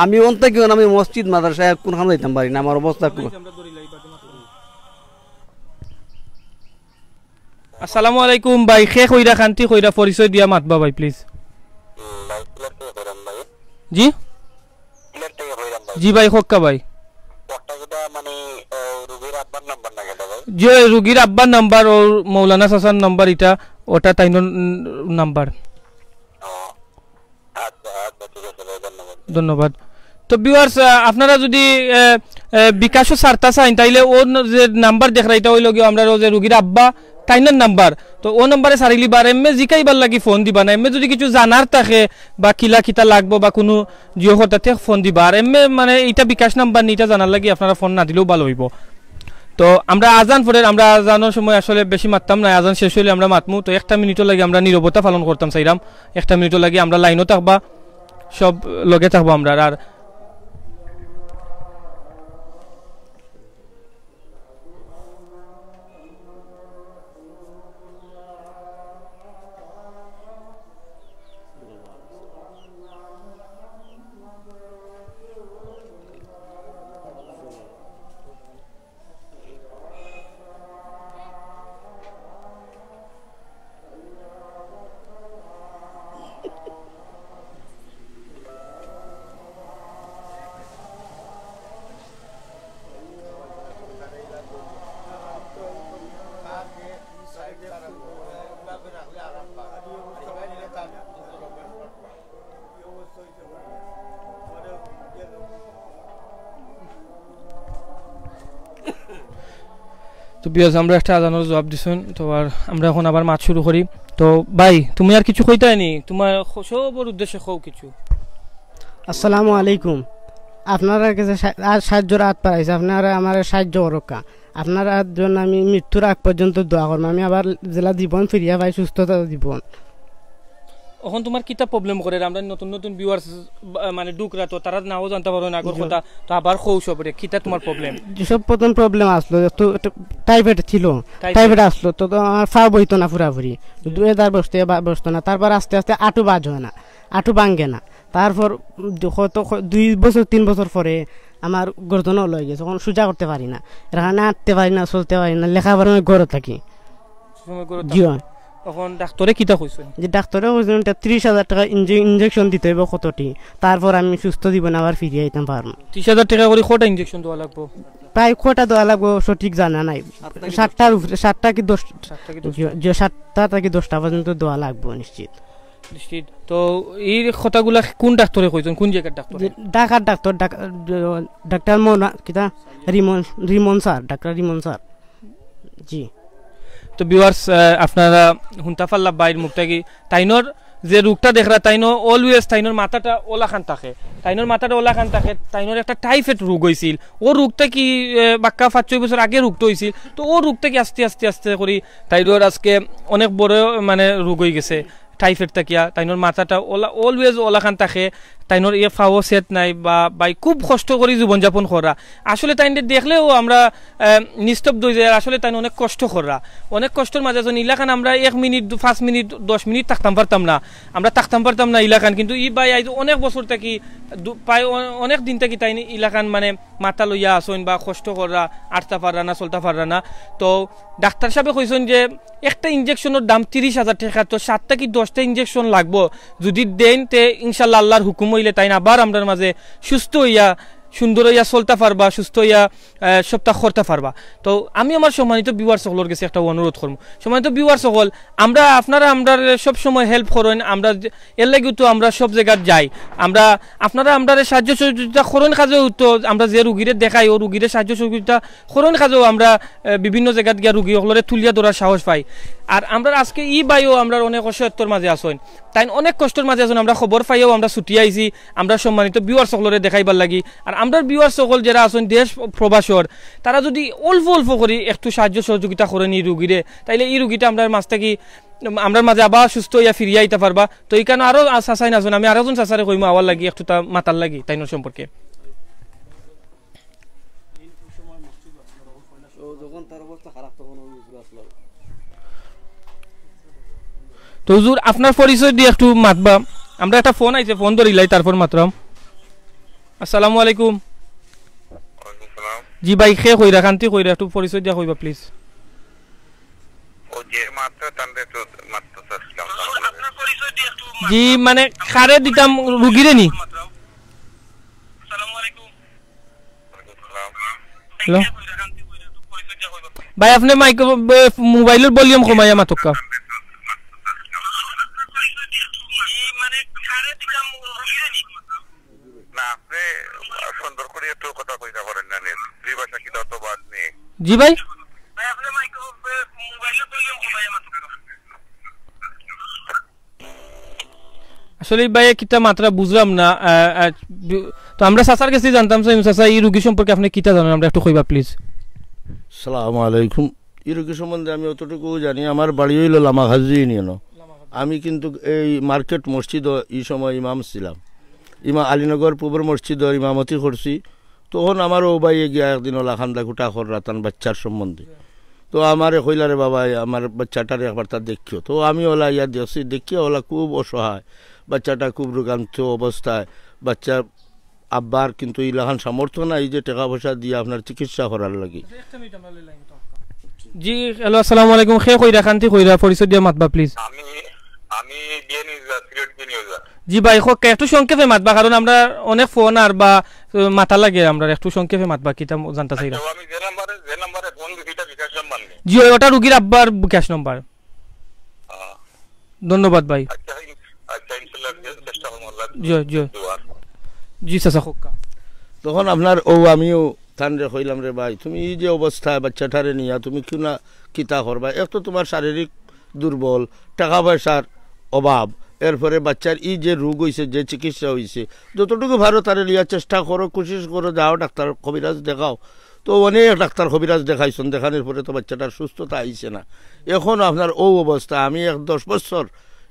আমি অন থাকি অন আমি মসজিদ মাদ্রাসায় কুনখানো যাইতাম পারি না, আমার অবস্থা খুব। আসসালামু আলাইকুম ভাই, কে কইরা, কান্তি কইরা, পরিচয় দিয়া মাতবা ভাই, প্লিজ। হুম, ভাই, সিলেট থেকে কইরাম ভাই। জি? সিলেট থেকে কইরাম ভাই। জি ভাই, কউক্কা ভাই। একটা যেটা মানে, আহ, রুগীর আব্বার নাম্বার না কেটা ভাই? জি, ওই রুগীর আব্বার নাম্বার, ওর মৌলানা চাচার নাম্বার, ইটা, ওটা তাইনর, উম, নাম্বার। ও। আচ্ছা, আচ্ছা, ঠিক আছে ভাই, ধন্যবাদ। ধন্যবাদ। তো ভিউয়ার্স, আহ, আপনারা যদি, আহ, আহ, বিকাশও ছাড়তা চাইন, তাইলে অউ ন-, যে নাম্বার দেখরা, ইটা অইলো গিয়া আমরার অউ যে রুগীর আব্বা, তাইনর নাম্বার। তো অউ নাম্বারে ছাড়িলিবা, আর এমনে জিকাইবার লাগি ফোন দিবা না, এমনে যদি কিছু জানার থাকে বা কিলা কিতা লাগবো বা কুনু জিও করতা তে ফোন দিবা। আর এমনে মানে ইটা বিকাশ নাম্বার নি, ইটা জানার লাগি আপনারা ফোন না দিলেও ভালা অইবো। তো আমরা আজান পড়ের, আমরা আজানর সময় আসলে বেশি মাততাম না, আজান শেষ অইলে আমরা মাতমু। তো একটা মিনিটর লাগি আমরা নীরবতা পালন করতাম চাইরাম, একটা মিনিটর লাগি আমরা লাইনও থাকবা, সব লগে থাকবো আমরা। আর তো ভিউয়ার্স, আমরা একটা আজানর জবাব দিছইন, তো আর আমরা এখন আবার মাত শুরু করি। তো ভাই, তুমি আর কিছু কইতায় নি? তুমার খ-, সবর উদ্দেশ্যে কও কিছু। আসসালামু আলাইকুম। আপনারার গেছে সা-, আর সাহায্যর আত পারাইছি, আপনারা আমারে সাহায্য করউক্কা। আপনারার জন্য আমি মৃত্যুর আগ পর্যন্ত দোয়া করমু। আমি আবার যেলা জীবন ফিরিয়া পাই, সুস্থতা জীবন। অখন তুমার কিতা প্রবলেম করের? আমরা নতুন নতুন ভিউয়ার্স, বা, মানে ঢুকরা তো, তারা নাও জানতা পারইন আগর কথা, তো আবার কও সবরে, কিতা তুমার প্রবলেম? যে সব প্রথম প্রবলেম আসলো, একটু, একটু টাইফয়েড ছিল, টাইফয়েড। টাইফয়েড আসলো, তো, তো আমার পা বইতো না পুরাপুরি, দুই হাজার বসতে বা-, বসতো না, তারপর আস্তে আস্তে আটু বাজ হয় না, আটু ভাঙ্গে না, তারপর, উম, কত ক-, দুই বছর, তিন বছর পরে আমার গর্দন অলা অইগেছে, অখন সোজা করতে পারি না, এর কারণে আটতে পারি না, চলতে পারি না, লেখাপড়া আমি ঘরো থাকি। সময় করে জি অয়। অখন ডাক্তরে কিতা কইছইন? যে ডাক্তরে কইছইন, এটা ত্রিশ হাজার টেকা ইনজে-, ইনজেকশন দিতে অইবো কতটি, তারপর আমি সুস্থ জীবনে আবার ফিরিয়া আইতাম পারমু। ত্রিশ হাজার টেকা করি কয়টা ইনজেকশন দেওয়া লাগবো? প্রায় কয়টা দেওয়া লাগবো সঠিক জানা নাই। সাতটার উপরে, সাতটা কি দশ? সাতটা কি দশটা? জি, জি, সাতটা থাকি দশটা পর্যন্ত দেওয়া লাগবো নিশ্চিত। নিশ্চিত। তো এই কথাগুলা কোন ডাক্তরে কইছইন, কোন জাগার ডাক্তরে? যে ঢাকার ডাক্তর, ঢাকা-, ডাক্তার মৌলা-, কিতা? রিমন, রিমন স্যার, ডাক্তার রিমন স্যার। জি। তো ভিউয়ার্স, আহ, আপনারা হুনতা পারলা ভাইর মুখ থাকি, তাইনর যে রোগটা দেখরা, তাইনও always তাইনর মাথাটা ওলাখান থাকে, তাইনর মাথাটা ওলাখান থাকে। তাইনর একটা টাইফয়েড রোগ অইছিল, অউ রোগটা কি, এ, বাক্কা পাঁচ ছয় বছর আগে রোগটা অইছিল, তো অউ রোগ থাকি আস্তে আস্তে আস্তে করি তাইনর আজকে অনেক বড় মানে রোগ অইগেছে। টাইফয়েড থাকিয়া তাইনর মাথাটা ওলা, always ওলাখান থাকে। তাইনর ইয়ে পাও সেট নাই বা ভাই খুব কষ্ট করি জীবনযাপন করা। আসলে তাইনরে দেখলেও আমরা, আহ, নিস্তব্ধ অইযাই। আর আসলে তাইন অনেক কষ্ট করা, অনেক কষ্টর মাঝে আছইন। ইলাখান আমরা এক মিনিট, দু-, পাঁচ মিনিট, দশ মিনিট থাকতাম পারতাম না, আমরা থাকতাম পারতাম না ইলাখান। কিন্তু ই ভাই আইজ অনেক বছর থাকি, দু-, প্রায় অ-, অনেক দিন থাকি তাইন ইলাখান মানে মাথা লইয়া আছইন বা কষ্ট করা, আটতা পাররা না, চলতা পাররা না। তো ডাক্তার সাবে কইছইন যে একটা ইনজেকশনর দাম তিরিশ হাজার টেকা, তো সাতটা কি দশটা ইনজেকশন লাগবো। যুদি দেইন, তে ইনশাল্লাহ আল্লার হুকুম অইলে তাইন আবার আমরার মাঝে সুস্থ অইয়া, সুন্দর অইয়া চলতা পারবা, সুস্থ অইয়া, আহ, সবতা করতা পারবা। তো আমি আমার সম্মানিত ভিউয়ার্স অকলর গেছে একটা অনুরোধ করমু, সম্মানিত ভিউয়ার্স অকল, আমরা আপনারা আমরারে সব সময় হেল্প করইন, আমরা যে, এর লাগিউ তো আমরা সব জাগাত যাই। আমরা, আপনারা আমরারে সাহায্য সহযোগিতা করইন কাজেউ তো আমরা যে রুগীরে দেখাই, অউ রুগীরে সাহায্য সহযোগিতা করইন কাজেউ আমরা, আহ, বিভিন্ন জাগাত গিয়া রুগী অকলরে তুলিয়া ধরার সাহস পাই। আর আমরার আজকে ই ভাইও আমরার অনেক অসহায়ত্বর মাঝে আছইন, তাইন অনেক কষ্টর মাঝে আছইন। আমরা খবর পাইয়াউ আমরা ছুটিয়া আইছি আমরার সম্মানিত ভিউয়ার্স অকলরে দেখাইবার লাগি। আর আমরার ভিউয়ার্স অকল যেরা আছইন দেশ প্রবাসর, তারা যুদি অল্প অল্প করি একটু সাহায্য সহযোগিতা করইন ই রুগীরে, তাইলে ই রুগীটা আমরার মাঝ থাকি, আমরার মাঝে আবার সুস্থ অইয়া ফিরিয়া আইতা পারবা। তো ইখানো আরো আ-, চাচাইন আছইন, আমি আরো একজন চাচারে কইমু আওয়ার লাগি, একটুতা মাতার লাগি তাইনর সম্পর্কে। ও যখন তার অবস্থা খারাপ তখন ওই উপরে আসলো। তো হুজুর, আপনার পরিচয় দিয়া একটু মাতবা। আমরা একটা ফোন আইছে, ফোন ধরিলাই, তারপর মাতরাম। আসসালামু আলাইকুম। ওয়ালাইকুম সালাম। জি ভাই, কে কইরা, কান্তি কইরা, একটু পরিচয় দিয়া কইবা প্লিজ। ও যে মাত্র তানরে তো মাত্র চাচ্ছিলাম। জি, মানে কারে দিতাম, রুগীরে নি? হ্যালো ভাই, আপনে মাইক, মোবাইলর ভলিউম কমাইয়া মাতউক্কা। না, আপনে সুন্দর করি একটু কথা কইতা পারেন না নি? পরিভাষা কিতা তো বাদ নেই। জি ভাই। আসলে ই ভাইয়ে কিতা মাতরা বুঝলাম না। আহ, আহ, বি-, তো আমরা চাচার গেছে জানতাম চাইমু, চাচা, ই রুগী সম্পর্কে আপনে কিতা জানইন, আমরা একটু কইবা প্লিজ। সালামু আলাইকুম। ই রুগী সম্বন্ধে আমি অতটুকু জানি, আমার বাড়ি অইলো লামাখাজি ইউনিয়নো। আমি কিন্তু এই মার্কেট মসজিদো ই সময় ইমাম ছিলাম, ইমা আলীনগর পূবর মসজিদর ইমামতি করছি। তখন আমার অউ ভাইয়ে গিয়া একদিন অলাখান দা কুটা কররা তান বাচ্চার সম্বন্ধে। তো আমারে কইলা, "রে বাবা, আমার বাচ্চাটারে একবারতা দেখিও।" তো আমি অলা ইয়া দেখছি, দেখিয়া অলা খুব অসহায়, বাচ্চাটা খুব রোগাক্ত অবস্থায়, বাচ্চার আব্বার কিন্তু ইলাখান সামর্থ্য নাই যে টেকা পয়সা দিয়া আপনার চিকিৎসা করার লাগি। জি, হ্যালো, আসসালামু আলাইকুম। কে কইরা, কান্তি কইরা, পরিচয় দিয়া মাতবা প্লিজ। আমি, আমি বিয়ানীবাজার, সিলেট বিয়ানীবাজার। জি ভাই, কউক্কা, একটু সংক্ষেপে মাতবা, কারণ আমরা অনেক ফোন আর বা, আহ, মাতা লাগে, আমরা একটু সংক্ষেপে মাতবা, কিতা জানতা চাইরা। আচ্ছা, আমি যে নাম্বারে, যে নাম্বারে ফোন দিছি, ইটা বিকাশ নাম্বার নি? জি, ওটা রুগীর আব্বার বিকাশ নাম্বার। আহ। ধন্যবাদ ভাই। আচ্ছা, ইন-, আচ্ছা, ইনশাআল্লাহ, চে-, চেষ্টা করমু, আল্লাহ জি, জি। দোয়া। জি, চাচা, কউক্কা। তখন আপনার অউ আমিও তানরে কইলাম, "রে ভাই, তুমি ই যে অবস্থায় বাচ্চাটারে নিয়া তুমি কিতা না কিতা করবা? এক তো তুমার শারীরিক দুর্বল, টেকা পয়সার অভাব, এরপরে বাচ্চার ই যে রোগ অইছে, যে চিকিৎসা অইছে, যতটুকু পারো তারে লইয়া চেষ্টা করো, কোশিশ করো, যাও ডাক্তার কবিরাজ দেখাও।" তো অনেক ডাক্তার কবিরাজ দেখাইছইন, দেখানির পরে তো বাচ্চাটার সুস্থতা আইছে না। এখন আপনার অউ অবস্থা, আমি এক দশ বছর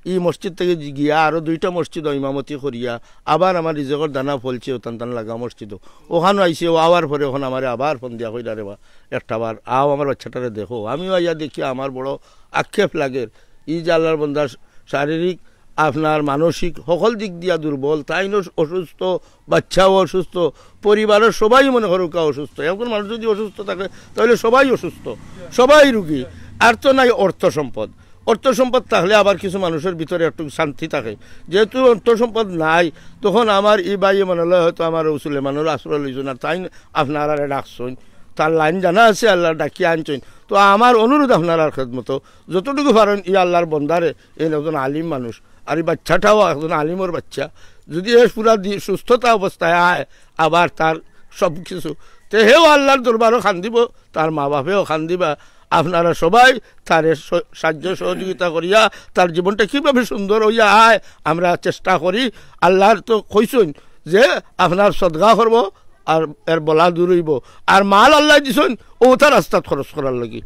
ই মসজিদ থাকি গিয়া আরো দুইটা মসজিদো ইমামতি করিয়া আবার আমার রিজেকর দানা ফলছে, অউ তান তান লাগা মসজিদো। অখানো আইছে, অউ আওয়ার পরে অখন আমারে আবার ফোন দিয়া কইলা, "রে বা, একটা বার আও, আমার বাচ্চাটারে দেখো।" আমিও আইয়া দেখি, আমার বড় আক্ষেপ লাগের। ই যে আল্লার বন্দার শারীরিক, আপনার মানসিক হকল দিক দিয়া দুর্বল, তাইনও অসুস্থ, বাচ্চাও অসুস্থ, পরিবারর সবাই মনে করউক্কা অসুস্থ। একজন মানুষ যুদি অসুস্থ থাকে, তাইলে সবাই অসুস্থ, সবাই রুগী। আর তো নাই অর্থ সম্পদ। অর্থ সম্পদ থাকলে আবার কিছু মানুষর ভিতরে একটু শান্তি থাকে। যেহেতু অর্থ সম্পদ নাই, তখন আমার ই ভাইয়ে মনে অয় হয়তো আমার অউ সুলেমানর আশ্রয় লইছইন, আর তাইন আপনারারে ডাকছইন। তার লাইন জানা আছে, আল্লায় ডাকিয়া আনছইন। তো আমার অনুরোধ আপনারার খেদমতো, যতটুকু পারইন ই আল্লার বন্দারে, এইন একজন আলিম মানুষ, আর ই বাচ্চাটাও একজন আলিমর বাচ্চা, যুদি এ পুরা দি-, সুস্থতা অবস্থায় আয়, আবার তার সব কিছু, তে হেও আল্লার দরবারো কান্দিবো, তার মা বাপেও কান্দিবা, আপনারা সবাই তারে স-, সাহায্য সহযোগিতা করিয়া তার জীবনটা কিভাবে সুন্দর অইয়া আয়, আমরা চেষ্টা করি। আল্লায় তো কইছইন যে আপনার সদকা করবো আর এর বলা দূর অইবো। আর মাল আল্লায় দিছইন অউ তার রাস্তাত খরচ করার লাগি,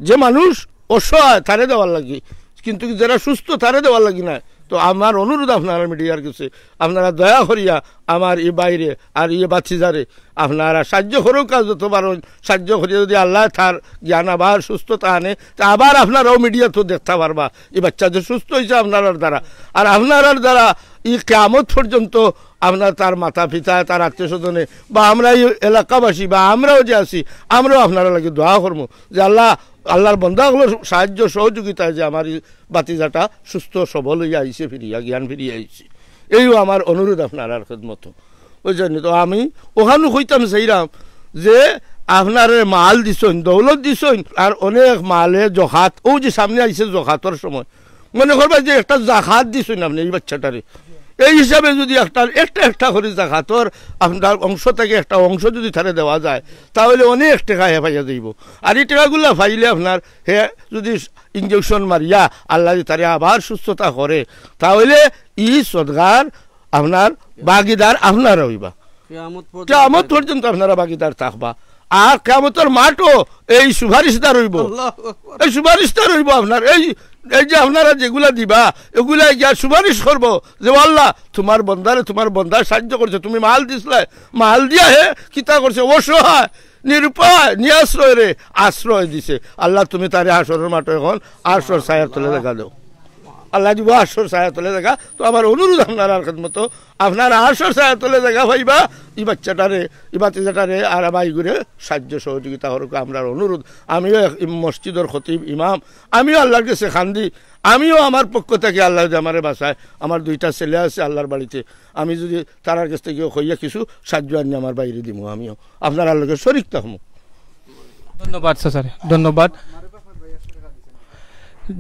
যে মানুষ অসহায় তারে দেওয়ার লাগি, কিন্তু যারা সুস্থ তারে দেওয়ার লাগি নায়। তো আমার অনুরোধ আপনারা মিডিয়ার কাছে, আপনারা দয়া করিয়া আমার ই ভাইরে আর ই ভাতিজারে আপনারা সাহায্য করউক্কা, যত পারইন সাহায্য করিয়া যদি আল্লায় তার জ্ঞান আবার সুস্থতা আনে, তে আবার আপনারাও মিডিয়াত দেখতা পারবা ই বাচ্চা যে সুস্থ অইছে আপনারার দ্বারা। আর আপনারার দ্বারা ই কিয়ামত পর্যন্ত আপনার তার মাতা পিতা, তার আত্মীয় স্বজনে বা আমরা ই এলাকাবাসী বা আমরাও যে আছি, আমরাও আপনারার লাগি দোয়া করমু যে আল্লাহ, আল্লাহর বন্দা অকলর সাহায্য সহযোগিতায় যে আমার ই ভাতিজাটা সুস্থ সবল অইয়া আইছে, ফিরিয়া জ্ঞান ফিরিয়া আইছে। এইও আমার অনুরোধ আপনারার খেদমতো। বুঝছইন নি? তো আমি অখানউ কইতাম চাইরাম যে আপনারে মাল দিছইন, দৌলত দিছইন, আর অনেক মালে জকাত, অউ যে সামনে আইছে জকাতর সময়, মনে করবা যে একটা জাকাত দিছইন আপনে ই বাচ্চাটারে, এই হিসাবে যদি একটা, একটা, একটা করি জাকাতর আপনার অংশ থাকি একটা অংশ যদি তারে দেওয়া যায়, তা অইলে অনেক টেকা হে পাইয়া যাইবো। আর ই টেকাগুলা পাইলে আপনার হে যদি ইঞ্জেকশন মারিয়া আল্লায় যদি তারে আবার সুস্থতা করে, তা অইলে ই সদকার আপনার ভাগিদার আপনারা অইবা। কিয়ামত পর্যন্ত। কিয়ামত পর্যন্ত আপনারা ভাগিদার থাকবা। আর কিয়ামতর মাঠও এই সুপারিশদার অইবো। আল্লাহু আকবার। এই সুপারিশদার অইবো আপনার। এই, এই যে আপনারা যেগুলা দিবা, এগুলা গিয়া সুপারিশ করবো যে, "ও আল্লাহ, তুমার বন্দারে তুমার বন্দায় সাহায্য করছে, তুমি মাল দিছলায়, মাল দিয়া হে কিতা করছে, অসহায়, নিরুপায়, নিরাশ্রয়রে আশ্রয় দিছে। আল্লাহ, তুমি তারে হাশরর মাঠো এখন আরশর ছায়ার তলে জাগা দেও।" আল্লাহ দিবো আরশর ছায়ার তলে জাগা। তো আমার অনুরোধ আপনারার খেদমতো, আপনারা আরশর ছায়ার তলে জাগা পাইবা, ই বাচ্চাটারে, ই ভাতিজাটারে আর ভাইগুরে সাহায্য সহযোগিতা করউক্কা আমরার অনুরোধ। আমিও এক ইম-, মসজিদর খতিব, ইমাম, আমিও আল্লাহর গেছে কান্দি, আমিও আমার পক্ষ থাকি আল্লায় যদি আমারে বাঁচায়, আমার দুইটা ছেলে আছে আল্লাহর বাড়িতে, আমি যদি তারার গেছ থাকি কইয়া কিছু সাহায্য আনি আমার ভাইরে দিমু, আমিও আপনারার লগে শরিক থাকমু। ধন্যবাদ চাচারে, ধন্যবাদ।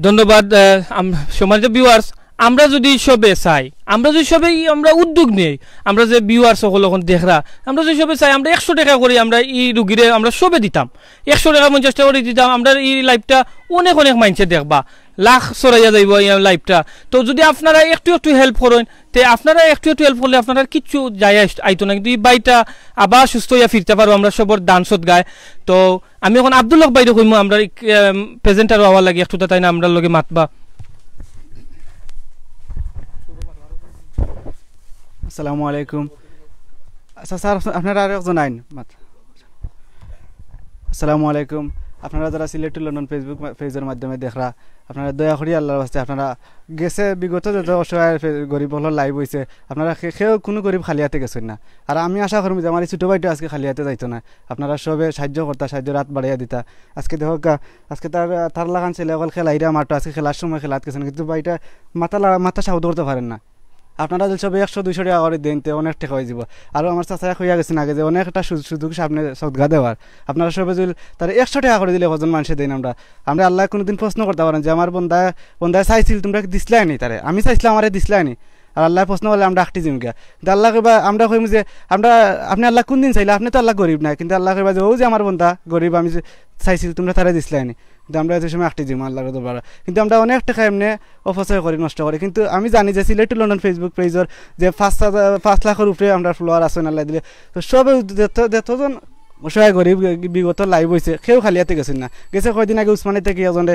ধন্যবাদ। আহ, আম-, সম্মানিত ভিউয়ার্স, আমরা যদি সবে চাই, আমরা যদি সবে ই-, আমরা উদ্যোগ নেই, আমরা যে ভিউয়ার্স অকল অখন দেখরা, আমরা যদি সবে চাই, আমরা একশো টেকা করি আমরা ই রুগীরে আমরা সবে দিতাম, একশো টেকা পঞ্চাশ টেকা করি দিতাম, আমরার ই live টা অনেক অনেক মাইনষে দেখবা, লাখ ছড়াইয়া যাইবো ই live টা। তো যদি আপনারা একটু একটু help করইন, তে আপনারা একটু একটু help করলে আপনারার কিচ্ছু যায় আইস-, আইতো না, কিন্তু ই ভাইটা আবার সুস্থ অইয়া ফিরতা পারবো আমরা সবর দান সদগায়। তো আমি অখন আব্দুল হক ভাইরে কইমু, আমরার ই, এম, presenter অওয়ার লাগি একটু তাইন আমরার লগে মাতবা। আসসালামু আলাইকুম। আচ্ছা স্যার, আপনারা আরো একজন আইন মাত। আসসালামু আলাইকুম। আপনারা যারা সিলেট to লন্ডন Facebook মা-, page-র মাধ্যমে দেখরা, আপনারা দয়া করি আল্লাহর ওয়াস্তে আপনারা গেছে বিগত যত অসহায় ফে-, গরিব অকলর live অইছে, আপনারা কে-, কেউ কুনু গরিব খালি আতে গেছইন না। আর আমি আশা করমু যে আমার ই ছোট ভাইটা আজকে খালি আতে যাইতো না। আপনারা সবে সাহায্য করতা, সাহায্যর আত বাড়াইয়া দিতা। আজকে দেখউক্কা, আজকে তার, তার লাখান ছেলে অকল খেলাইরা মাঠো, আজকে খেলার সময় খেলাত গেছে না, কিন্তু ভাইটা মাথা লা-, মাথা সাউ ধরতো পারের না। আপনারা যদি সবে একশো দুইশো টেকা করি দেইন, তে অনেক টেকা অইযিবো। আর আমার চাচায় কইয়া গেছইন আগে যে অনেক একটা সু-, সুযোগ সামনে সদগা দেওয়ার। আপনারা সবে যদি তারে একশো টেকা করি দিলে কয়জন মানষে দেইন আমরা? আমরা আল্লায় কুনুদিন প্রশ্ন করতা পারইন যে আমার বন্দায়, বন্দায় চাইছিল, তুমরা দিছলায় নি তারে? আমি চাইছলাম, আমারে দিছলায় নি? আর আল্লায় প্রশ্ন করলে আমরা আটকি যিমুগিয়া। কিন্তু আল্লায় কইবা, আমরা কইমু যে, আমরা, আপনে আল্লায় কুনদিন চাইলা? আপনে তো আল্লায় গরিব নায়। কিন্তু আল্লায় কইবা যে, অউ যে আমার বন্দা গরিব, আমি যে চাইছিল, তুমরা তারে দিছলায় নি? কিন্তু আমরা এত সময় আটকি যিমু আল্লার দরবারো। কিন্তু আমরা অনেক টেকা এমনে অপচয় করি, নষ্ট করি। কিন্তু আমি জানি যে সিলেট to লন্ডন Facebook page-র যে পাঁচ হাজার, পাঁচ লাখর উপরে আমরার follower আছইন আল্লায় দিলে। তো সবে যত, যতজন অসহায় গরিব বিগত live অইছে, কেউ খালি আতে গেছইন না। গেছে কয়দিন আগে উসমানী থাকি একজনর